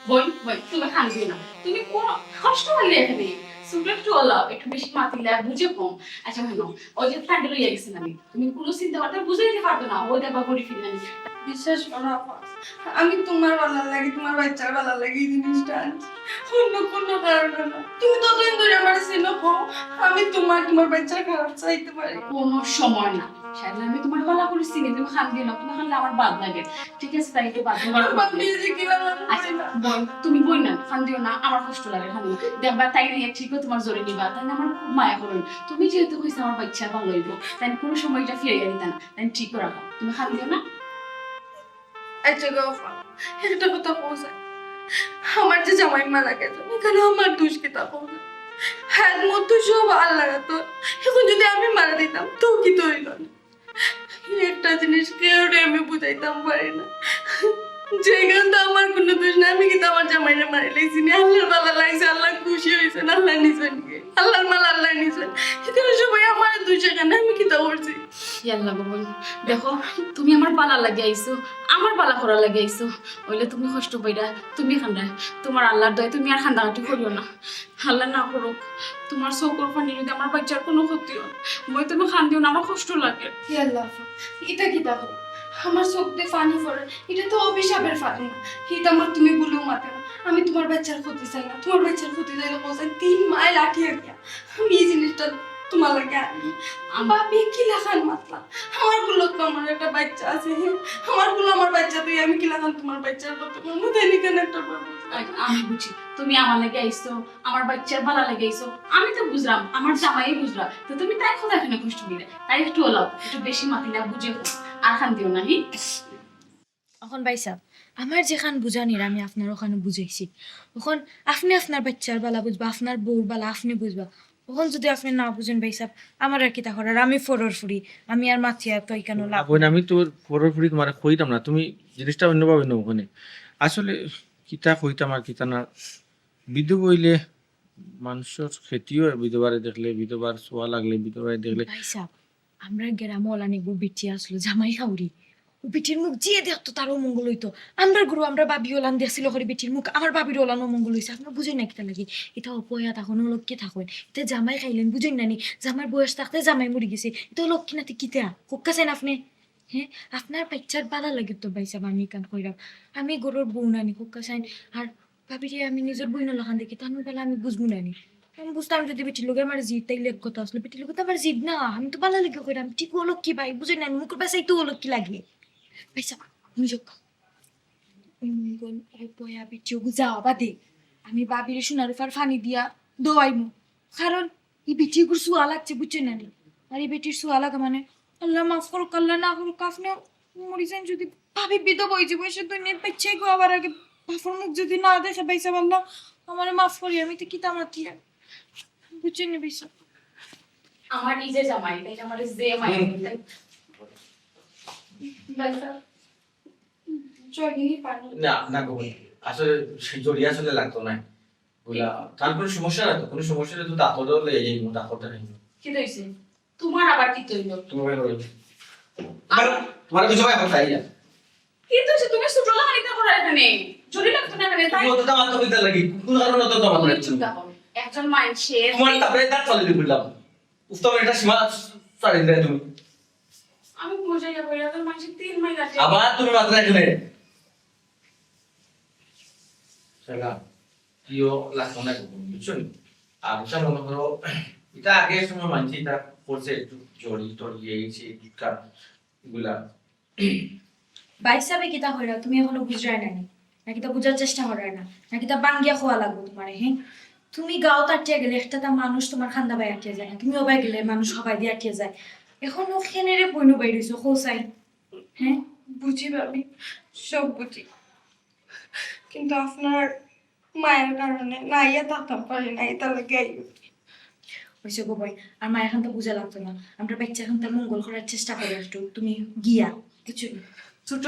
বইন, বইন, তুমি কান্দিও না। তুমি কোনো কষ্ট পাইলে এখানে। ছোট একটু ওলা, একটু বেশি মাতিলা, বুঝে কম। আচ্ছা, হুনো, ওই যে ফ্রেন্ড লইয়া গেছি না আমি। তুমি কোনো চিন্তা করতে বুঝাইতে পারতো না, ও দেখবা ঘুরি ফিরে আনি। বিশ্বাস করো আপা, আমি তোমার বালার লাগি, তোমার বাচ্চার বালার লাগি ই জিনিসটা আনছি, অন্য কোনো কারণে না। তুমি ততদিন ধরে আমারে চিনো, কও, আমি তোমার, তোমার বাচ্চার খারাপ চাইতে পারি? কোনো সময় না। শায়লা, আমি তোমার বালা করি চিনি, তুমি কান্দিও না, তুমি কান্দলে আমার বাদ লাগে। ঠিক আছে, তাই একটু বাদ দাও। আমার বাদ দিয়ে যে কি লাগানো আচ্ছা, পারি না। বইন, তুমি বইন না, কান্দিও না, আমার কষ্ট লাগে, কান্দিও না। দেখবা, তাই নিয়ে ঠিকও তোমার জরি নিবা, তাই না? আমার খুব মায়া করইন। তুমি যেহেতু কইছো আমার বাচ্চা ভালো অইবো, তাই কোনো সময় ইটা ফিরাইয়া দিতা না, তাই ঠিক করা হোক। তুমি কান্দিও না। আচ্ছা গো আফা, একটা কথা কও চাই, আমার যে জামাই মারা গেছে, ইখানো আমার দোষ কিতা কও চাই? হায়াত মৃত্যু সব আল্লাহর হাতো। এখন যদি আমি মারা দিতাম, তো কিতা অইলো না? একটা জিনিস কেউরে আমি বুঝাইতাম পারি না। যেখান তো আমার কোনো দোষ না, আমি কিতা আমার জামাইরে মারি লাইছি নি? আল্লাহর বালা লাগছে, আল্লাহ খুশি অইছইন, আল্লাহ নিছইন কি? আল্লাহর মাল আল্লাহ নিছইন। ইখানো সবাই আমার দোষ, এখানো আমি কিতা করছি? ইয়াল্লা গো বইন, দেখো, তুমি আমার বালা লাগি আইছো, আমার বালা করার লাগি আইছো। অইলে তুমি কষ্ট পাইরা, তুমি কান্দায়, তোমার আল্লাহর দোয়াই তুমি আর কান্দাকাটি করিও না। আল্লাহ না করুক, তোমার চউখর পানি যদি আমার বাচ্চার কোনো ক্ষতি অয়, বইন তুমি কান্দিও না, আমার কষ্ট লাগে। হে আল্লাহ, ইটা কিতা কও? আমার চউখ দিয়া পানি পড়ে, ইটা তো অভিশাপর পানি না, ইটা আমার তুমি ভুলেও মাতে না। আমি তুমার বাইচ্চার ক্ষতি চাই না, তুমার বাইচ্চার ক্ষতি চাইলে কও চাই তিন মাইল আটিয়া গিয়া। আমি ই জিনিসটা তুমার লাগি আনি। আমার বাপে কিলাখান মাতলা, আমার কুলো তো আমার একটা বাইচ্চা আছে, হে, আমার কুলো আমার বাইচ্চা তুই আমি কিলাখান তুমার বাইচ্চার কথা বলবো, তাই নি কেন একটা বার বুঝলাম না। আই, আমি বুঝি, তুমি আমার লাগি আইছো, আমার বাইচ্চার বালা লাগি আইছো, আমি তো বুঝলাম, আমার জামাইয়ে বুঝলা, তো তুমি তাইর কথা কেনে কষ্ট দিলায়? তাই একটু ওলাও, একটু বেশি মাতিলা বুঝে হোক, আর কান দিও না, হি? অখন ভাইসাব, আমার যেখান বুঝানির আমি আপনার অখান বুঝাইছি। অখন আপনে আপনার বাইচ্চার বালা বুঝবা, আপনার বউর বালা আপনে বুঝবা। অখন যুদি আপনে না বুঝইন ভাইসাব, আমার আর কিতা করার, আমি পরর ফুড়ি, আমি আর মাতিয়া তো ইখানো লাভ না, নাই। আমি তো পরর ফুড়ি তুমারে কইতাম না, তুমি জিনিসটা অন্যভাবে নেও অখানে। আসলে কিতা কইতাম আর কিতা না, বিধবা অইলে মানষর ক্ষতি অয়, বিধবারে দেখলে, বিধবার ছোয়া লাগলে, বিধবারে দেখলে। ভাইসাব, আমরার গেরামো অলান এগু বেটি আছলো, জামাই খাউরি। অউ বেটির মুখ যে দেখতো তার অমঙ্গল অইতো। আমরার ঘরো আমরার ভাবি অলান দেখছিল করি বেটির মুখ, আমার ভাবির অলান অমঙ্গল অইছে। আপনে বুঝইন না কিতার লাগি? ইতা অপয়া থাকইন, অলক্ষী থাকইন। ইতা জামাই খাইলাইন, বুঝইন না নি? জামাইর বয়স থাকতে জামাই মরি গেছে। ইতা অলক্ষী নাতি কিতা? কউক্কা চাইন আপনে? হে, আপনার বাইচ্চার বালা লাগি তো ভাইসাব আমি ইখান কইরাম। আমি ঘরর বউ নানি, কউক্কা চাইন। আর ভাবিরে আমি নিজর বইনর লাখান দেখি, তান বালা আমি বুঝমু না নি। আমি বুঝতাম যুদি বেটির লগে আমার জিদ, তাইলে এক কথা আছলো, বেটির লগে তো আমার জিদ না, আমি তো বালা লাগি কইরাম, ঠিক অলক্ষী ভাই, বুঝইন না নি, মুখর ভাষায় তো অলক্ষী লাগে। ভাইসাব, নিজর অমঙ্গল অপয়া বেটি অগু যাওয়া বাদে আমি ভাবিরে সোনা রুপার পানি দিয়া দোয়াইমু, কারণ ই বেটি অগুর ছোয়া লাগছে, বুঝছইন না নি? আর ই বেটির ছোয়া লাগা মানে, আল্লায় মাফ করউক, আল্লায় না করউক, আপনে মরি যাইন যুদি, ভাবি বিধবা অইযিবো, সে দুনিয়ার বাইচ্চাইগু আবার আগে বাপর মুখ যুদি না দেখে, ভাইসাব আল্লাহ আমারে মাফ করি, আমি তো কিতা মাতিয়া, বুঝছইন নি ভাইসাব? আমার নিজর জামাই, তাই আমারে যে মায়া হুম। দিতে। ভাইসাব, জড়িয়ে পানি। না, না গো, আসলে সেই জড়িয়ে আসলে লাগতো না। বুঝলা, তার কোনো সমস্যা নাই তো, কোনো সমস্যা নাই তো, ডাক্তার লইয়া যাইমু, ডাক্তার দেখাইমু। কিতা অইছে? তুমার আবার কিতা অইলো? তুমার ভাই বলে। আমার তোমার কিছু ভাই কথা আইয়া। কিতা অইছে? তুমি ছোট লাখান ইতা করার কেনে? জড়ি লাগতো না কেনে, তাই? তুমি অতটা মাত্র কিতা লাগি? কোন কারণে অতটা মাত্র তুমি লাগি? চিন্তা করো। একজন মানষে তোমার তারপরে দাঁত ফালাই দিয়ে বললাম। উফ, তোমার এটা সীমা ছাড়ি দেয় তুমি। আমি বুঝাইয়া বলি, একজন মানষে তিন মাইল আটে। আবার তুমি মাত্র এখানে। শালা, কিও লাগতো না এখন, বুঝছো নি? আর ওটা মনে করো, এটা আগে সময় মানছি, এটা করছে একটু জড়ি টড়ি, এই সেই দুধটা, এগুলা। ভাইসাবে কিতা কইরা, তুমি এখনো বুঝরায় না নি? না কিতা বুঝার চেষ্টা করায় না? না কিতা বাঙ্গিয়া কওয়া লাগবো তুমারে, হে? তুমি গাঁওত আটিয়া গেলে একটা তা মানুষ তুমার কান্দা বায় আটিয়া যায় না, তুমি ওবায় গেলে মানুষ হবায় দিয়া আটিয়া যায়। এখনো কেনে রে বইনু বাইর অইছো, কও চাই। হে? বুঝি ভাবি, সব বুঝি, কিন্তু আপনার মায়ার কারণে না আইয়া থাকতাম পারি না, ইতার লাগি আইছি। অইছে গো বইন, আর মায়াখানতা বুঝা লাগতো না। আমরার বাইচ্চাখানতার মঙ্গল করার চেষ্টা করো একটু, তুমি গিয়া, বুঝছো নি? ছোট,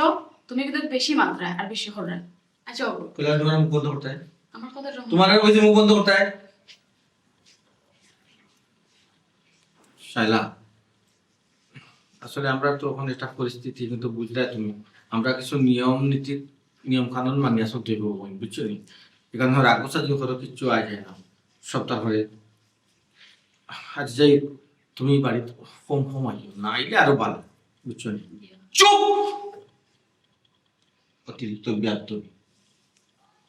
তুমি কিন্তু বেশি মাতরায় আর বেশি কররায়। আচ্ছা, বাবু। কইলা তোমার মুখ বন্ধ করতে হয়। আমার কথা শোনো। তোমার আর ওই যে মুখ বন্ধ করতে হয়। শাইলা, আসলে আমরা তো এখন একটা পরিস্থিতি কিন্তু বুঝলে তুমি, আমরা কিছু নিয়ম নীতি, নিয়ম কানুন মানিয়া চলতে হইব, বুঝছো নি? এখানে রাগ গুসা যদি করো, কিচ্ছু আয় যায় না। সপ্তাহ করে আজ যাই, তুমি বাড়িত কম কম আইও, না আইলে আরো ভালো, বুঝছো নি? চুপ! অতিরিক্ত বিয়াদবি।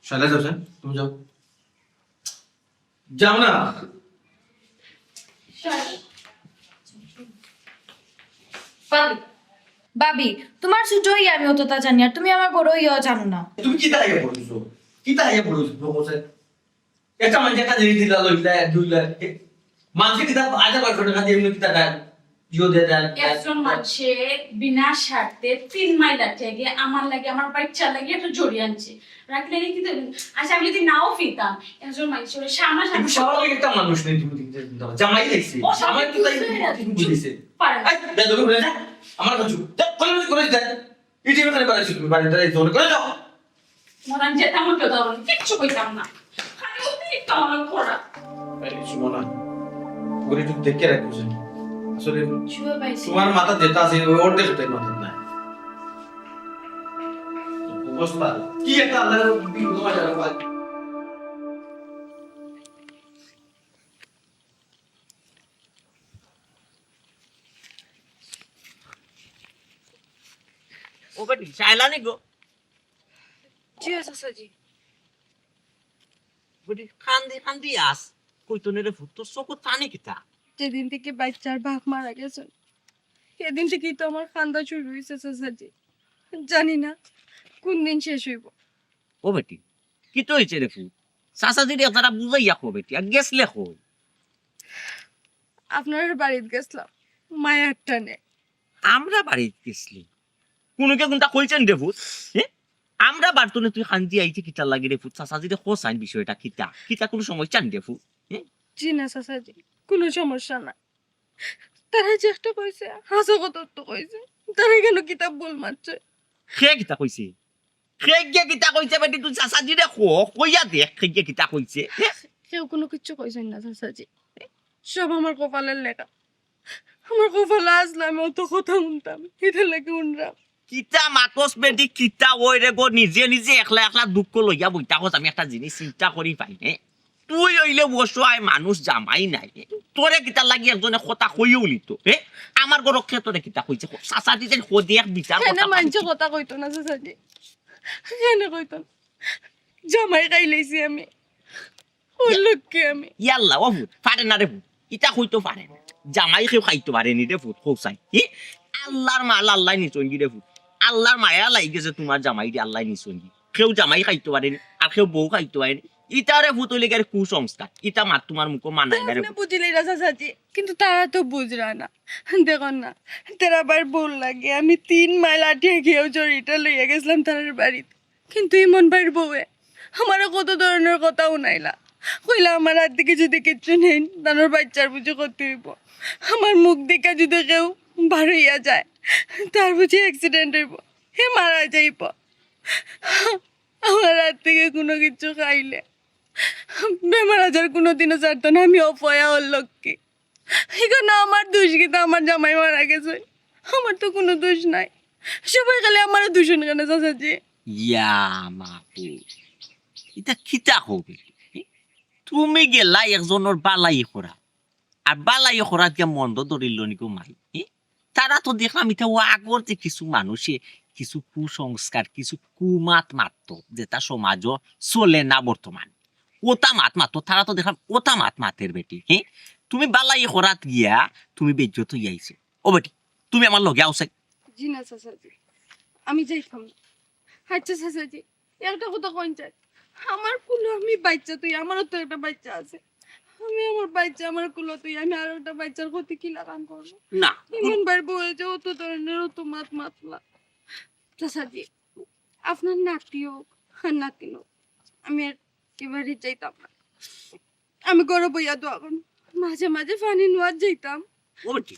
শালা যাও, যাও, তুমি যাও। যাও না। ভাবি, ভাবি, তোমার ছোট হইয়া আমি অতটা জানি, আর তুমি আমার বড় হইয়াও জানো না। তুমি কিতা আইয়া পড়ছো? কিতা আইয়া পড়ছো? একটা মানুষে একটা জিনিস দিলা, লইলা, এক দুইলা, এ, মানুষে কিতা আধা পাঁচশো টাকা দিয়ে এমনি কিতা দেয়? ইয়ো দিয়ে দেয়, দেয়। একজন মানুষে বিনা স্বার্থে তিন মাইল আটে গিয়ে আমার লাগি, আমার বাচ্চার লাগি একটা জড়ি আনছে। রাখলে কি তো, আচ্ছা, আমি যদি নাও ফিরতাম, একজন মানুষের সামনাসামনি একটু স্বাভাবিক একটা মানুষ নেই, তুমি দেখতে চিন্তা করো। জামাই দেখছি। ও, জামাই তো তাই বুঝছে। তুমি বুঝেছে। পারে না। এই, দে, দে, দে, দে, আমার কাছে। দে, করে দে, করে দে। এই যে এখানে বাড়াইছো তুমি, বাড়িতে এই জোরে করে যাও। মরান যেতাম, উঠে দাও, কিচ্ছু কইতাম না। খালি অতিরিক্ত আমার করা। এই সুমনা, ওরে একটু দেখে রাখো যে। আসলে শুয়ে পাইছি। তোমার মাথা যেটা আছে, ওই অর্ধেক তাই মাথা নাই। অবস্থা কি একটা আল্লাহর বিপদ হয়ে গেল ভাই। ও বেটি, চাইলা নি গো? জি, চাচাজি। বেটি, কান্দি কান্দি আস। কইতো নে রে ফুত, তোর চকুত পানি কিতা? যেদিন থাকি বাইচ্চার বাপ মারা গেছইন, সেদিন থাকি তো আমার কান্দা শুরু অইছে চাচাজি। জানি না কোন দিন শেষ অইবো। ও বেটি, কিতা অইছে রে ফুত? চাচাজিরে তারা বুঝাইয়া কও বেটি, আর গেছলে কই? আপনার বাড়িত গেছলাম, মায়ার টানে। আমরা বাড়িত গেছলি? কুনুকে কুনতা কইছে নি রে ফুত? হ্যাঁ? আমরা বাড়িত নে তুই কান্দি আইতে কিতার লাগি রে ফুত? চাচাজিরে কও চাইন বিষয়টা কিতা? কিতা কুনু সমস্যা নি রে ফুত? হ্যাঁ? জি না চাচাজি, কুনু সমস্যা না। তারা যে একটা কইছে, হাছা কথা তো কইছে। তারা কেনে কিতা ভুল মাতছে? কে কিতা কইছে? কে গিয়া কিতা কইছে বেটি? তুই চাচাজিরে কও, কইয়া দেখ, কে গিয়া কিতা কইছে? হ্যাঁ? কেউ কুনু কিচ্ছু কইছইন না চাচাজি, সব আমার কপালর লেখা। আমার কপালো আছলা, আমি অত কথা হুনতাম, ইটার লাগি হুনরাম। কিতা মাতস বেটি, কিতা অয় রে গো? নিজে নিজে একলা একলা দুঃখ লইয়া বই থাকস, আমি একটা জিনিস চিন্তা করি পাই, হ্যাঁ? তুই অইলে অসহায় মানুষ, জামাই নাই, তোরে কিতার লাগি একজনে কথা কইও লিতো, হ্যাঁ? আমার ঘরো কে তোরে কিতা কইছে? চাচাজি যেন কদি এক বিচার কথা মানষে কথা কইতো না চাচাজি, কেনে কইতো না? জামাই খাইলাইছি আমি। ওর লক্ষ্যে আমি। ইয়াল্লা, ও ফুত, পারে না রে ফুত। ইতা কইতো পারে না। জামাই কেউ খাইতো পারে নি রে ফুত, কও চাই। হি? আল্লার মাল আল্লায় নিছইন গি রে ফুত। আল্লার মায়া লাগি গেছে তুমার জামাইরে আল্লায় নিছইন গি। কেউ জামাই খাইতো পারে নি, আর কেউ বউ খাইতো পারে নি। ইতা রে ফুত অইলে গিয়া কুসংস্কার। ইতা মাত তুমার মুখো মানায় না রে আপনে ফুত। বুঝিলাইরা চাচাজি, কিন্তু তারা তো বুঝরা না। দেখইন না, তারা আবার বউর লাগি আমি তিন মাইল আটিয়া গিয়াও জরিটা লইয়া গেছলাম তারার বাড়িত। কিন্তু ইমন ভাইর বউয়ে আমারে কত ধরনর কথা হুনাইলা। কইলা, "আমার আত থাকি যুদি কিচ্ছু নেইন, তান বাইচ্চার বুঝি ক্ষতি অইবো। আমার মুখ দেখিয়া যুদি কেউ বার অইয়া যায়, তার বুঝি accident অইবো, হে মারা যাইবো। আমার আত থাকি কুনু কিচ্ছু খাইলে বেমার আজার কুনুদিনও ছাড়তো না, আমি অপয়া ওর লক্ষ্যে।" ইখানো আমার দোষ কিতা? আমার জামাই মারা গেছে, আমার তো কুনু দোষ নাই। সবাই খালি আমারে দোষণ কেনে চাচাজি? ইয়া মাবুদ, ইতা কিতা কও বেটি? তুমি গেলা একজনর বালাই করাত, আর বালাই করাত গিয়া মন্দ ধরিল নি গো মাই। তারা তো দেখলাম ইতা অউ আগর যে কিছু মানুষে কিছু কুসংস্কার, কিছু কুমাত মাততো, যেটা সমাজো চলে না বর্তমানে। অতা মাত মাততো, তারা তো দেখলাম অতা মাত মাতের বেটি, হে? তুমি বালাই করাত গিয়া তুমি বেইজ্জত অইয়া আইছো। ও বেটি, তুমি আমার লগে আও চাই। জি না চাচাজি, আমি যাইতাম না। আচ্ছা চাচাজি, একটা কথা কইন চাই, আমার কুলো আমি বাইচ্চা থুই, আমারও তো একটা বাইচ্চা আছে। আমি আমার বাইচ্চা আমার কুলো থুই, আমি আরো একটা বাইচ্চার ক্ষতি কিলাখান করমু? না, ইমন ভাইর বউয়ে যে অত ধরনর অত মাত মাতলা। চাচাজি, আপনার নাতি অউক আর নাতিন অউক, আমি আর ই বাড়িত যাইতাম না। আমি ঘরো বইয়া দোয়া করমু। মাঝে মাঝে পানি নেওয়াত যাইতাম। ও বেটি,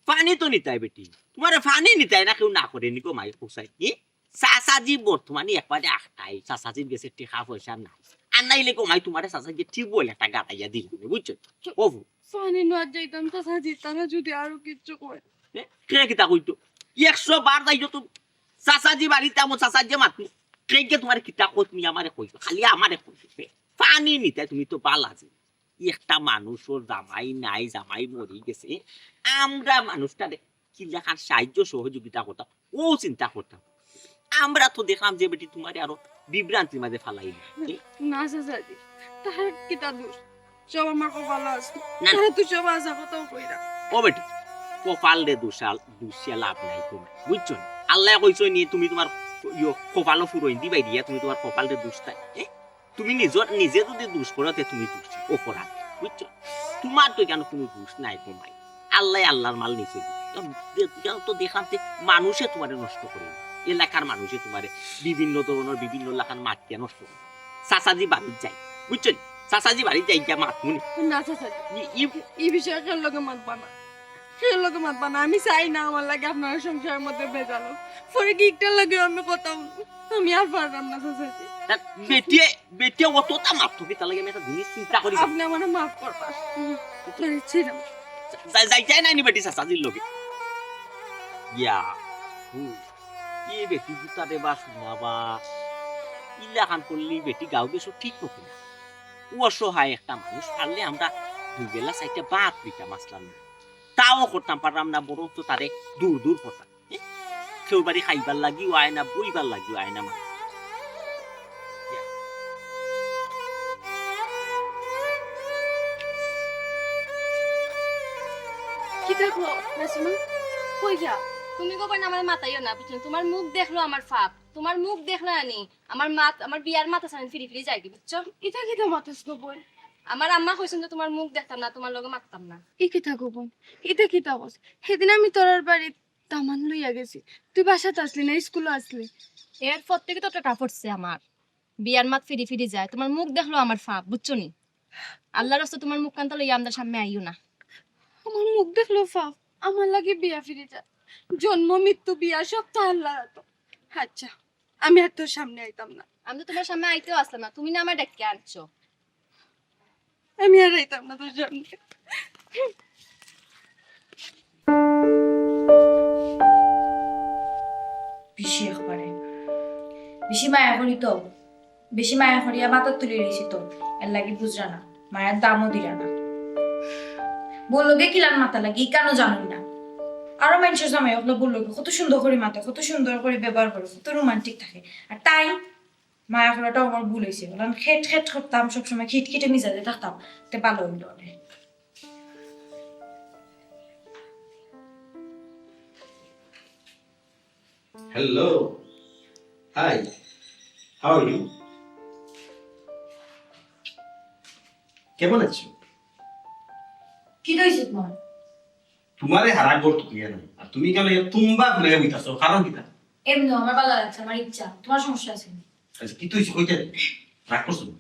পানি তো নিতায় বেটি, তুমারে পানি নিতায় না কেউ না করে নি গো মাই, কও চাই। ই চাচাজি বর্তমানে একবারে আখটাই, চাচাজির গেছে টেকা পয়সা নাই। আর নাইলে গো মাই তুমারে চাচাজি টিউবওয়েল একটা গাড়াইয়া দিলাম, বুঝছো? ও পানি নেওয়াত যাইতাম চাচাজি, তারা যুদি আরো কিচ্ছু কয়। এ, কে কিতা কইতো? একশো বার যাইতো তো চাচাজি বাড়িত আমু, চাচাজিয়ে মাতমু। কে গিয়া তুমারে কিতা কইতো, তুমি আমারে কইছো, খালি আমারে কইছো। পানি নিতায় তুমি তো বালা যে। একটা মানুষর জামাই নাই, জামাই মরি গেছে, আমরা মানুষটারে কিলাখান সাহায্য সহযোগিতা করতাম, অউ চিন্তা করতাম। আমরা তো দেখলাম যে বেটি তুমারে আরো বিভ্রান্তির মাঝে ফালাইলি। না চাচাজি, তার কিতা দোষ? সব আমার কপালো আছে। না, না। তারা তো সব হাছা কথাউ কইরা। ও বেটি, কপালরে দুষা-, দুষিয়া লাভ নাই তুমার, বুঝছো নি? আল্লায় কইছইন নি, তুমি তুমার ইয়ো কপালো ফুরইন দিবায় দিয়া তুমি তুমার কপালরে দুষতায়, এ? তুমি নিজর, নিজে যুদি দুষ করো, তে তুমি দুষী, অপরাধী, বুঝছো? তুমার তো ইখানো কুনু দুষ নাই গো মাই। আল্লায় আল্লার মাল নিছে। ইখানো তো দেখলাম যে মানুষে তুমারে নষ্ট করে, এলাকার মানুষে তুমারে বিভিন্ন ধরনর বিভিন্ন লাখান মাতিয়া নষ্ট করে। চাচাজি বাড়িত যাই, বুঝছো নি? চাচাজি বাড়িত যাই গিয়া মাতমু নি। না চাচাজি, ই, ই, ই বিষয়ে কেউর লগে মাতবা না। কেউর লগে মাতবা না, আমি চাই না আমার লাগি আপনারার সংসারর মধ্যে ভেজাল অউক। পরে গিকটার লগে আমি কথা হুনমু। আমি আর পাররাম না চাচাজি। না, বেটিয়ে, বেটিয়ে অততা মাততো কিতার লাগি, আমি একটা জিনিস চিন্তা করি। আপনে আমারে মাফ করবা। হুম, আপনারে ছিলাম। যাই, যাই, যাই নাই নি বেটি চাচাজির লগে। ইয়া, হুম। ই বেটি জুতা দেবা শুনাবা। ইলাখান করলে ই বেটি গাঁও দেশো ঠিক মতো না। অসহায় একটা মানুষ, পারলে আমরা দুই বেলা চাইরটা ভাত দিতাম আছলাম না। তাও করতাম পারলাম না, বরং তো তারে দূর দূর করতাম। এ? কেউর বাড়ি খাইবার লাগিও আয় না, বইবার লাগিও আয় না মা। কিতা কও, নাসিমা? কই যাও? তুমি গো বোন আমারে মাতাইও না, বুঝছো? তোমার মুখ দেখলো আমার ফাপ। তোমার মুখ দেখলো আনি, আমার মাত, আমার বিয়ার মাত আছে না, ফিরি ফিরি যায়গি, বুঝছো? ইতা কিতা মাতস গো বোন? আমার আম্মা কইছইন যে তোমার মুখ দেখতাম না, তোমার লগে মাততাম না। ই কিতা গো বোন? ইতা কিতা কস? হেদিন আমি তোরার বাড়িত দামান লইয়া গেছি, তুই বাসাত আছলি না, স্কুলো আছলি। এর পর থাকি তো টেকা পড়ছে আমার। বিয়ার মাত ফিরি ফিরি যায়, তোমার মুখ দেখলো আমার ফাপ, বুঝছো নি? আল্লাহর রাস্তা তোমার মুখ কান্তা লইয়া আমরার সামনে আইও না। আমার মুখ দেখলো ফাপ, আমার লাগি বিয়া ফিরি যায়। জন্ম মৃত্যু বিয়া সব তো আল্লাহর হাতো। আচ্ছা, আমি আর তোর সামনে আইতাম না। আমি তো তোমার সামনে আইতেও আসলাম না, তুমি না আমার ডেকে আনছো। আমি আর আইতাম না তোর সামনে। বেশি একবারে বেশি মায়া করি তো, বেশি মায়া করিয়া মাথাত তুলি রইছি তো, এর লাগি বুঝরা না, মায়ার দামও দিরা না। বউর লগে কিলান মাতা লাগে, ইখানও জানইন না। আরো মানষর জামাই অকলে বউর লগে কত সুন্দর করি মাতে, কত সুন্দর করি ব্যবহার করে, কত রোমান্টিক থাকে। আর তাই মায়া করাটাও আমার ভুল অইছে, কারণ খেট খেট করতাম, সবসময় খিটখিটে মিজাজে থাকতাম, তে ভালা অইলো অনে। Hello. Hi. How are you? কেমন আছো? কিতা অইছে তোমার? তোমারে হারা ঘর তুকিয়া নাই, আর তুমি কেন ইয়া তুম্বা ঘুরে বইতাছো? কারণ কিতা? এমনি আমার ভালা লাগছে, আমার ইচ্ছা। তোমার সমস্যা আছে নি? আচ্ছা, কিতা অইছে কইতে দে। রাগ করছো না?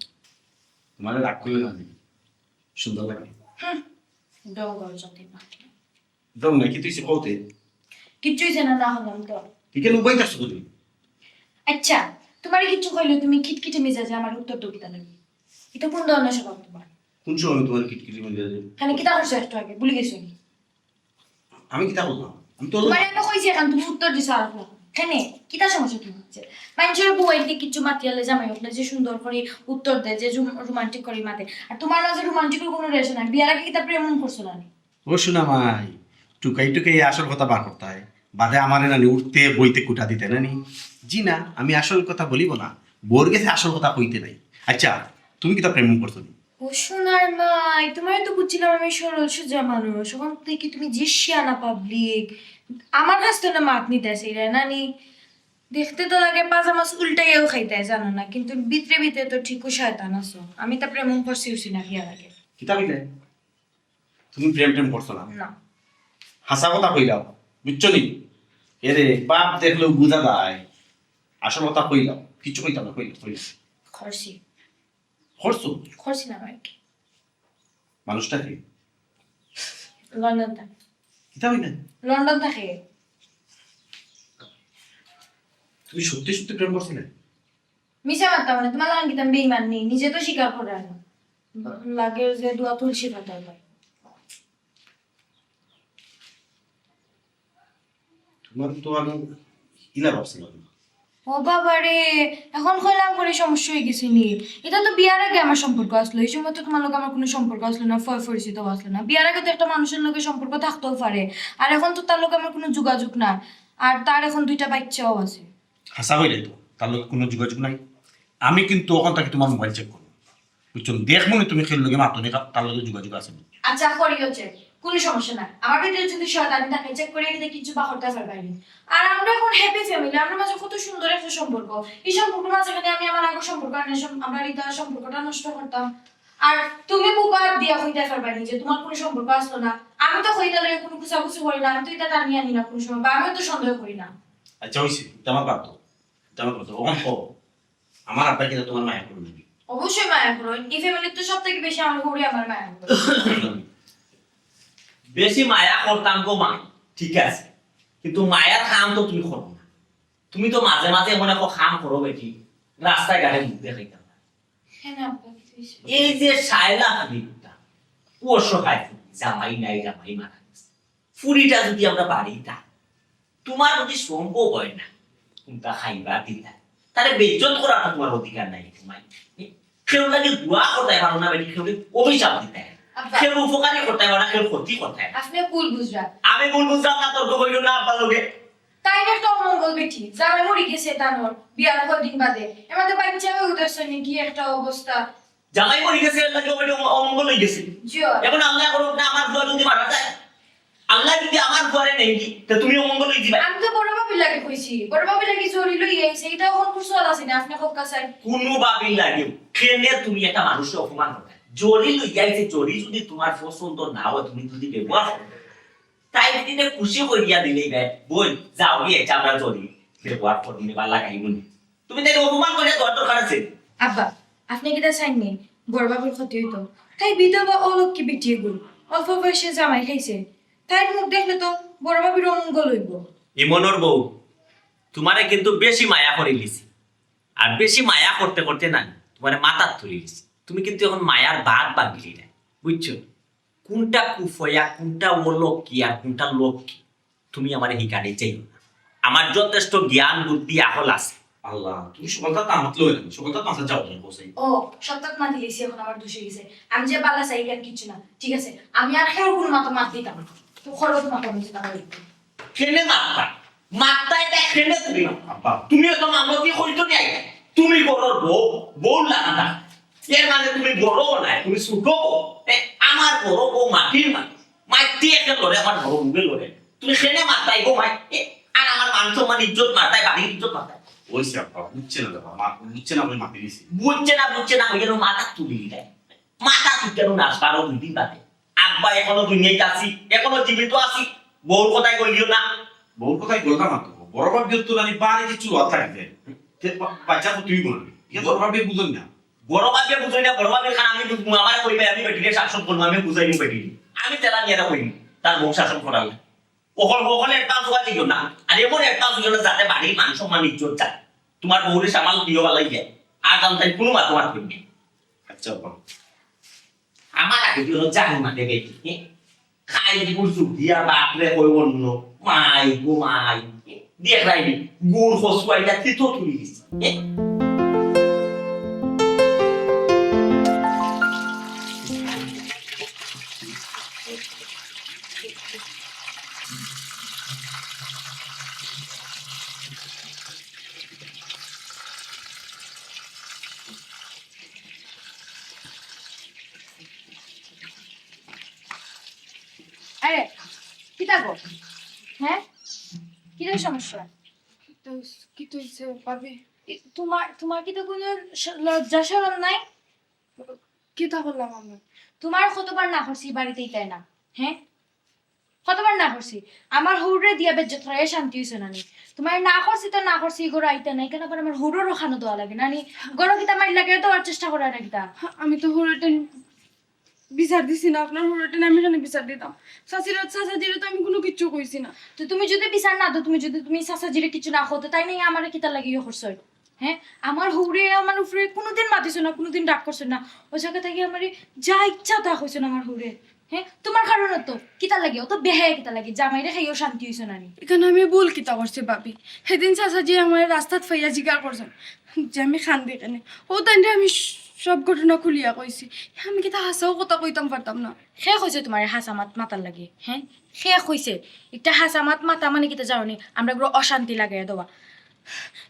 তোমারে রাগ করলে না দেখি সুন্দর লাগে। ডং করো যতই পারো। একদম না, কিতা অইছে কইতে? কিচ্ছু অইছে না, না হলাম তো। তুই কেন উবাইতাছো তুমি? আচ্ছা, তোমারে কিচ্ছু কইলে তুমি খিটখিটে মিজাজে আমার উত্তর দাও কিতা লাগি? ইটা কোন ধরনের স্বভাব তোমার? কোন সময় তোমার কিটকিটি মিলে যায়? কেন কিতা করছো একটু আগে? ভুলি গেছো নি? আমি কিতা বললাম? আমি তো তোমারে আমি কইছি এখন তুমি উত্তর দিছো আর না। কেন? কিতা সমস্যা তোমার হচ্ছে? মানষর বউ আইতে কিচ্ছু মাতিয়ালে জামাই অকলে যে সুন্দর করি উত্তর দেয়, যে রোমান্টিক করি মাতে। আর তোমার মাঝে রোমান্টিকর কোনো রেশ নাই। বিয়ার আগে কিতা প্রেম করছো না নি? ও সোনা মাই, টুকাই টুকাই আসল কথা বার করতায়। বাদে আমারে নানি উঠতে বইতে কুটা দিতে নানি। জি না, আমি আসল কথা বলিব না। বউর গেছে আসল কথা কইতে নাই। আচ্ছা, তুমি কিতা প্রেম করছো নি? ও সোনার মাই, তোমারে তো বুঝছিলাম আমি সরল সোজা মানুষ, ওখান থেকে তুমি যে শিয়ানা পাবলিক, আমার কাছ থেকে মাত নিতে আসি রে নানি। দেখতে তো লাগে পাজা মাছ উল্টাইয়াও খাইতে জানো না, কিন্তু ভিতরে ভিতরে তো ঠিকও শয়তান আছো। আমি তো প্রেম করছি উঠছি না বিয়ার আগে। কিতা কইলে? তুমি প্রেম প্রেম করছো না? না। হাসা কথা কইলাও, বুঝছো নি? এরে বাপ দেখলেও বুঝা যায়। আসল কথা কইলাও, কিচ্ছু কইতাম না, কইলাও, কইলাও। করছি। করছো? করছিলাম আর কি। মানুষটা কি? লন্ডন থাকে। কিতা কইলে? লন্ডন থাকে। তুমি সত্যি সত্যি প্রেম করছিলে? মিছা মারতাম না, তোমার লাগান কিতাম বেইমান নেই, নিজে তো স্বীকার করে না। লাগে যে দোয়া তুলসী পাতার পায়। তোমার তো আমি ইলা ভাবছিলাম না। ও বাবা রে, এখন কইলাম করে সমস্যা হয়ে গেছে নি। এটা তো বিয়ার আগে আমার সম্পর্ক আসলো, এই সময় তো তোমার লোক আমার কোনো সম্পর্ক আসলো না, ফয় পরিচিত আসলো না। বিয়ার আগে তো একটা মানুষের লগে সম্পর্ক থাকতেও পারে, আর এখন তো তার লগে আমার কোনো যোগাযোগ না। আর তার এখন দুইটা বাচ্চাও আছে। হাসা কইলে তো, তার লগে কোনো যোগাযোগ নাই। আমি কিন্তু ওখান থেকে তোমার মোবাইল চেক করবো, বুঝছো? দেখবো না তুমি খেল লগে মাতো নি, তার লগে যোগাযোগ আছে নি। আচ্ছা, করিও চেক, কোনো সমস্যা নাই। আমার ভিতরে যদি শয়তানি থাকে, চেক করে কিন্তু কিছু বা করতে পারবে না। আর আমরা এখন হ্যাপি ফ্যামিলি, আমরা মাঝে কত সুন্দর একটা সম্পর্ক। এই সম্পর্ক মাঝখানে আমি আমার আগের সম্পর্ক আনার সম-, আমরা হৃদয়ের সম্পর্কটা নষ্ট করতাম। আর তুমি বুকা দিয়া কইতে পারবে না যে তোমার কোনো সম্পর্ক আসলো না। আমি তো কইতে লাগে কোনো কুচাকুচি করি না, আমি তো এটা টানি আনি না কোনো সময়, বা আমিও তো সন্দেহ করি না। আচ্ছা, হইছে, এটা আমার বাদ দাও, এটা আমার বাদ দাও। ওখান কও, আমার আব্বা কিনা তোমার মায়া করবে না। অবশ্যই মায়া করো, এই ফ্যামিলির তো সব থেকে বেশি আমার হৌরে আমার মায়া করো। বেশি মায়া করতাম গো মা, ঠিক আছে, কিন্তু মায়ার কাম তো তুমি করো না। তুমি তো মাঝে মাঝে এমন একটা কাম করো বেটি, রাস্তায় ঘাটে মুখ দেখাইতাম না। হ্যাঁ না, আব্বা, কিছু হইছে? এই যে শায়লা খালি একটা অসহায় ফুরি, জামাই নাই, জামাই মারা গেছে, ফুরিটা যদি আমরা বাড়িতা, তোমার যদি সম্ভব হয় না, কোনটা খাইবা দিতা, তাহলে বেইজ্জত করার তো তোমার অধিকার নাই। তোমার কেউ লাগে দোয়া করতে পারো না বেটি, কেউ অভিশাপ দিতে, আব্বা। কেউ উপকারী করতে পারো না, কেউ ক্ষতি করতে পারো না। আপনি ভুল বুঝরা। আমি ভুল বুঝলাম না, তর্ক করিও না আব্বার লগে। তাইন একটা অমঙ্গল বেটি, জামাই মরি গেছে তানর বিয়ার কদিন বাদে। এর মাঝে বাচ্চা অইয়া উঠছে নি, কি একটা অবস্থা। জামাই মরি গেছে, এর লাগি ও বেটি অম-, অমঙ্গল অই গেছে। জি অয়। এখন আল্লায় করউক না, আমার ফুয়া যদি মারা যায়, আল্লায় যদি আমার ফুয়ারে নেইন, তে তুমি অমঙ্গল অই যিবায়। আমি তো বড় ভাবির লাগি কইছি, বড় ভাবির লাগি জরি লই আইছে, ইটা অখন কুশল আছে না, আপনে কউক্কা চাইন। কুনু ভাবির লাগি কেনে তুমি একটা মানুষরে অপমান করো? জরি লই আইছে, জরি যদি তুমার পছন্দ না অয়, তুমি যদি ব্যবহার করো, তাইন যদি খুশি করিয়া দিলেই ভাই, বইন, যাও গিয়া, ইটা আমরা জরি ব্যবহার করি নি বা লাগাইমু নি। তুমি তাইরে অপমান করিয়া দেওয়ার দরকার আছে? আব্বা, আপনে কিতা চাইন নি বড় ভাবির ক্ষতি অইতো? তাই বিধবা অলক্ষ্মী বেটি এগু, অল্প বয়সে জামাই খাইছে, তাইর মুখ দেখলে তো বড় ভাবির অমঙ্গল অইবো। ইমনর বউ, তুমারে কিন্তু বেশি মায়া করিলিছি, আর বেশি মায়া করতে করতে না তুমারে মাথাত তুলিলিছি। তুমি কিন্তু এখন মায়ার বাঁধ ভাঙিলিরায়, বুঝছো? কুনটা কুফয়া, কুনটা অলক্ষ্মী আর কুনটা লক্ষ্মী, তুমি আমারে হিকানি চাইও না। আমার যথেষ্ট জ্ঞান, বুদ্ধি, আহল আছে। আল্লাহ, তুমি সকলতা তামাত লই না, সকলতা পাঁচা যাও তুমি বসে। ও, সবতাত মাতিলিছি, এখন আমার দোষ অই গেছে। আমি যে বালা চাই, ইখান কিচ্ছু না। ঠিক আছে, আমি আর কেউর কুনু মাতো মাত দিতাম না। তো খরচ মাতো আমি যেটা করি। কেনে মাততা? মাততা ইটা কেনে তুমি? আব্বা। তুমি অত মামলা কি কইতো নি আগে? তুমি ঘরর বউ, বউর লাখান। এর মানে তুমি বড় নায়, তুমি ছোট বউ। এ, আমার বড় বউ মাটির মানুষ। মাটি একে লড়ে, আমার বড় বউয়ে লড়ে। তুমি কেনে মাততায় গো মাই? এ, আর আমার মান সম্মান ইজ্জত মারতায়, বাড়ির ইজ্জত মারতায়। অইছে আব্বা, বুঝছে না বাবা, মা বুঝছে না, আমি মাতিলিছি। বুঝছে না, বুঝছে না, অউ মাথা তুলি দেয়। মাথা তুলতে না, পারো দুই দিন বাদে। আব্বা এখনো দুনিয়াত আছি, এখনো জীবিত আছি। বউর কথায় কইলিও না। বউর কথায় কইতাম না তো। বড় ভাবির তো নানি বাড়ি কিছু লওয়া থাকবে। তে বা-, বাচ্চা তো তুই বলবি। ইটা বড় ভাবিয়ে বুঝইন না। বড় ভাবিয়ে বুঝইন না, বড় ভাবির কারণে আমি বুঝমু, আমারে কইবায়, আমি বেটিরে শাসন করমু, আমি বুঝাইমু বেটিরে। আমি তেলা নিয়া কইমু, তার বউ শাসন করার লাগি। অখন, অখন advance অওয়া যাইও না। আর এমন advance অইও না যাতে বাড়ির মান সম্মান ইজ্জত যায়। তুমার বউরে সামাল দিও বালা অইয়া। আর জানতাই কুনু মাতো মাত কইবে। আচ্ছা, বাবা। আমার আগে দিও জানি মানে বেটি, হ্যাঁ? খাই বুঝু দিয়া বাপরে কই অন্য। মাই গো মাই। দেখ রাইনি, গুড় খসুয়াইটা কি তো তুলি দিছে, হ্যাঁ? আরে, কিতা গো? হ্যাঁ? কিতা সমস্যা? কিতা অইছে, কিতা অইছে, ভাবি? এ, তুমার, তুমার কিতা কুনু স-, লজ্জা শরম নাই? কিতা করলাম আমি? তুমার কতবার না করছি বাড়িত আইতায় না, হ্যাঁ? কতবার না করছি? আমার হউররে দিয়া বেইজ্জত করাইয়া শান্তি অইছো না নি? তুমারে না করছি তো না করছি, ই ঘরো আইতায় না, ইখান আবার আমার হউরর কানো দেওয়া লাগে না নি? ঘরো কিতা মাইর লাগাইয়া দেওয়ার চেষ্টা কররায় না কিতা? আমি তো হউররে বিচার দিছি না, আপনার হউররে আমি কেনে বিচার দিতাম? চাচিরে, চাচাজিরে তো আমি কুনু কিচ্ছু কইছি না। তো তুমি যদি বিচার না দেও, তুমি যদি, তুমি চাচাজিরে কিচ্ছু না কও, তো তাইন আমারে কিতার লাগি ইয়ে করছইন? হ্যাঁ, আমার হউরে আমার উপরে কুনুদিন মাতিছইন না, কুনুদিন রাগ করছইন না। অউ জাগা থাকি আমারে যা ইচ্ছা তা কইছইন আমার হউরে। হ্যাঁ, তুমার কারণে তো। কিতার লাগি? অত বেহায়া কিতার লাগি? জামাইরে খাইয়াও শান্তি অইছো না নি? ইখান আমি ভুল কিতা করছি ভাবি? হিদিন চাচাজিয়ে আমারে রাস্তাত পাইয়া জিকার করছইন যে আমি কান্দি কেনে। অউ তাইনরে আমি স-, সব ঘটনা খুলিয়া কইছি। আমি কিতা হাছাউ কথা কইতাম পারতাম না? কে কইছে তুমারে হাছা মাত মাতার লাগি? হ্যাঁ, কে কইছে? ইটা হাছা মাত মাতা মানে কিতা জানো নি? আমরার ঘরো অশান্তি লাগাইয়া দেওয়া।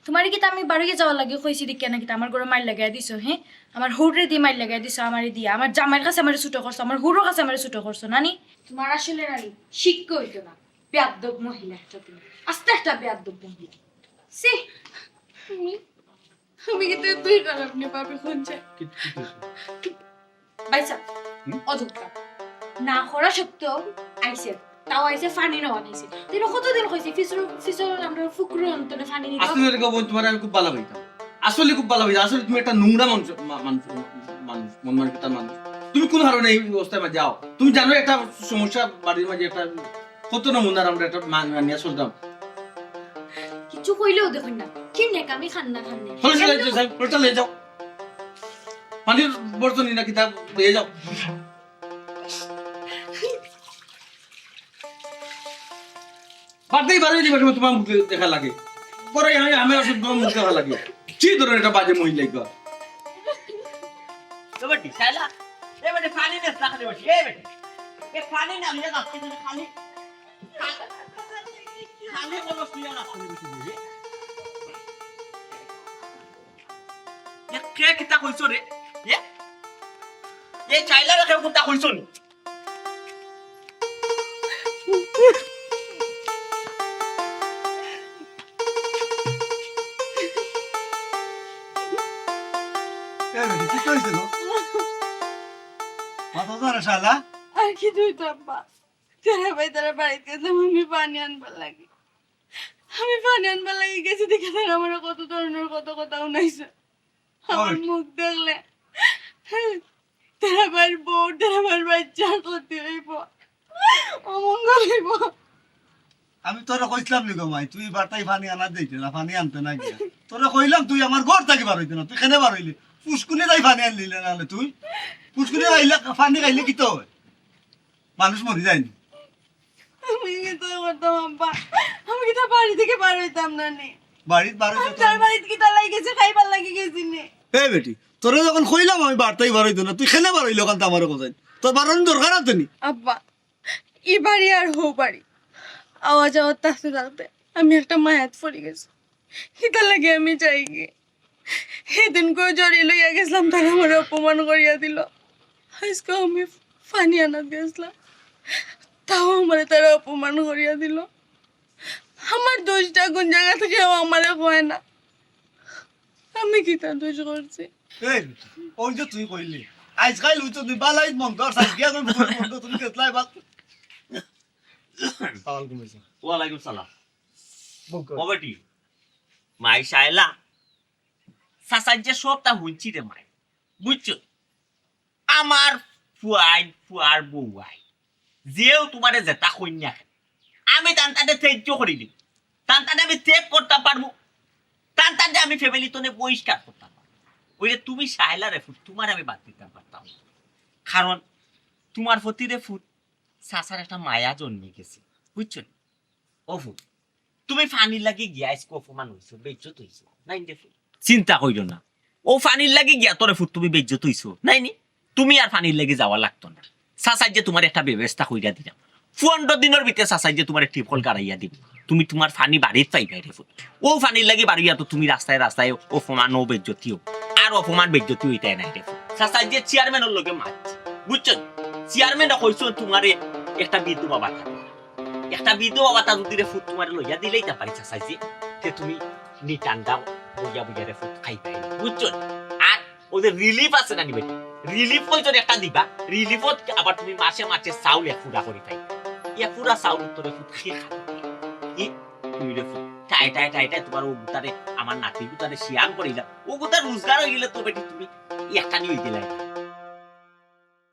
তুমারে কিতা আমি বারইয়া যাওয়ার লাগি কইছি দেখিয়া না কিতা? আমার ঘরো মাইর লাগাইয়া দিছো, হ্যাঁ? আমার হউররে দি মাইর লাগাইয়া দিছো, আমারে দিয়া। আমার জামাইর কাছে আমারে ছোট করছো, আমার হউরর কাছে আমারে ছোট করছো, না নি? তুমার আসলে না নি, শিক্ষা অইতো না। বেয়াদ্দব মহিলা একটা তুমি। আস্তা একটা বেয়াদ্দব মহিলা। ছি! তুমি আমি কিন্তু তুই খারাপ নি পাপি কোন যায়। কি, কি কইছো? ভাইসাব, হুম? অযথা। না করা সত্ত্বেও আইছে। তাও আইছে পানি নেওয়া নিছে। তুই কতদিন কইছি, ফিসর, ফিসর আমরা ফুকরো অন্তরে পানি নিতে। আসলে রে গো বইন, তুমারে আমি খুব ভালা পাইতাম। আসলে খুব ভালা পাইতাম। আসলে তুমি একটা নোংরা মানুষ, মা-, মানুষ, মানুষ, মন মানসিকতার মানুষ। তুমি কুন কারণে এই অবস্থার মাঝে যাও? তুমি জানো একটা সমস্যা বাড়ির মাঝে একটা কত নমুনার আমরা একটা মান-, মানিয়া চলতাম। কিছু কইলেও দেখইন না। কি নেকামি খান না খান না। হলে চলে যাও, হলে চলে যাও। পানির বর্তনি না কিতা লইয়া যাও। বাড়িতেই বারই দিবা, তুমার মুখ দেখা লাগে। পরে আমি, আমি আসলে তুমার মুখ দেখা লাগে। কি ধরনের একটা বাজে মহিলা এগুলা? এ বেটি, শালা, এ বেটি, পানি নেস না খালি বেটি, এ বেটি। এ পানি না, আমি যাচ্ছি, তুমি খালি। কানে কলস নিয়া না শুনে বেশি বুঝে। এ কে কিতা কইছো রে? এ? এ চাইলা রে কেউ কিতা কইছো নি? এ বেটি, কিতা অইছে গো? মাথা ধরে শালা? আর কিতা অইতো আব্বা? তারা ভাই তারা বাড়িত গেছে, আমি পানি আনবার লাগি। আমি পানি আনবার লাগি গেছি, দেখি তারা আমার কত ধরনের কত কথা হুনাইছে। আমার ওই। মুখ দেখলে তারা ভাইর বউ, তারা ভাইর বাচ্চার ক্ষতি অইব, অমঙ্গল অইব। আমি তোরে কইছিলাম নি গো মাই, তুই বারতাই পানি আনাত যাইতে না, পানি আনতে না গিয়া। তোরে কইলাম তুই আমার ঘর থাকি বার অইতে না, তুই কেনে বার অইলে? ফুসকুনি যাই পানি আনলিলে নালে তুই? ফুসকুনি খাইলে, পানি খাইলে কিতা অয়? মানুষ মরি যায়নি। আমি কিতা করতাম আব্বা? আমি কিতা বাড়ি থাকি বার অইতাম না নি? বাড়িত বার অইতে আমি তার বাড়িত কিতা লাগি গেছি, খাইবার লাগি গেছি নি? এ বেটি, তোরে যখন কইলাম আমি বারতাই বার অইতে না, তুই কেনে বার অইলে ওখান তো আমারে কোথায়? তোর বারোর দরকার আছে নি? আব্বা, ই বাড়ি আর হউ বাড়ি আওয়া যাওয়াত থাকতে থাকতে আমি একটা মায়াত পড়ি গেছি। হিতার লাগি আমি যাইগি। হিদিনকেও জড়ি লইয়া গেছিলাম, তারা আমারে অপমান করিয়া দিল। আইজকেও আমি পানি আনাত গেছিলাম, তাও আমারে তারা অপমান করিয়া দিল। আমার দোষটা কোন জাগা থাকি আমারে কয় না। আমি কিতা দোষ করছি? এই, ওই যে তুই কইলি, আইজকাইল অইতো তুই বালাইত মন্দ আর সাইজ গিয়া কই বুকুর মন্দ তুমি কেতলাই বাত। সালাম আলাইকুম ভাইসাব। ওয়ালাইকুম সালাম। বুক কর। ও বেটি, মাই শায়লা, চাচায় যে সবটা হুনছি রে মাই, বুঝছো? আমার ফুয়াই, ফুয়ার বউয়াই, যেও তুমারে যেতা কইন না কেনে, আমি তান তারে তেজ্য করি দিমু, তান তারে আমি ত্যাগ করতাম পারমু, তান তারে আমি family তনে বহিষ্কার করতাম পারমু। অইলে তুমি শায়লা রে ফুত, তুমারে আমি বাদ দিতাম পারতাম না। কারণ তুমার প্রতি রে ফুত, চাচার একটা মায়া জন্মি গেছে, বুঝছো নি? ও ফুত, তুমি পানির লাগি গিয়া আইজকে অপমান অইছো, বেইজ্জত অইছো, নাইন রে ফুত? চিন্তা কইরো না, ও পানির লাগি গিয়া তো রে ফুত তুমি বেইজ্জত অইছো, নাইনি? তুমি আর পানির লাগি যাওয়া লাগতো না। চাচায় যে তুমার একটা ব্যবস্থা কইরা দিলাম, পনরো দিনর ভিতরে চাচায় যে তুমারে টিউবওয়েল গাড়াইয়া দিবো, তুমি তুমার পানি বাড়িত পাইবায় রে ফুত। ও পানির লাগি বারইয়া তো তুমি রাস্তায় রাস্তায় অপমান ও বেইজ্জতি অও, আর অপমান বেইজ্জতি অইতায় নায় রে ফুত। চাচায় যে চেয়ারম্যানর লগে মাতছি, বুঝছো নি? চেয়ারম্যানে কইছইন তুমারে একটা বিধবা ভাতা, একটা বিধবা ভাতা যুদি রে ফুত তুমারে লইয়া দিলাইতাম পারি চাচায় যে, তে তুমি নিতান্ডা বইয়া বইয়া রে ফুত খাইবায়, বুঝছো নি? আর অউ যে রিলিফ আছে না নি বেটি, রিলিফ কইছইন একটা দিবা, রিলিফত আবার তুমি মাসে মাসে চাউল এক পুরা করি পাইবায়। এক পুরা চাউল তো রে ফুত কে খাইবো? ই তুমি রে ফুত, ঠায় ঠায় ঠায় ঠায় তুমার অউ গুতারে, আমার নাতি গুতারে শিয়ান করিলা, অউ গুতা রোজগার অইগেলে তো বেটি তুমি একটা নিয়া দিলায়।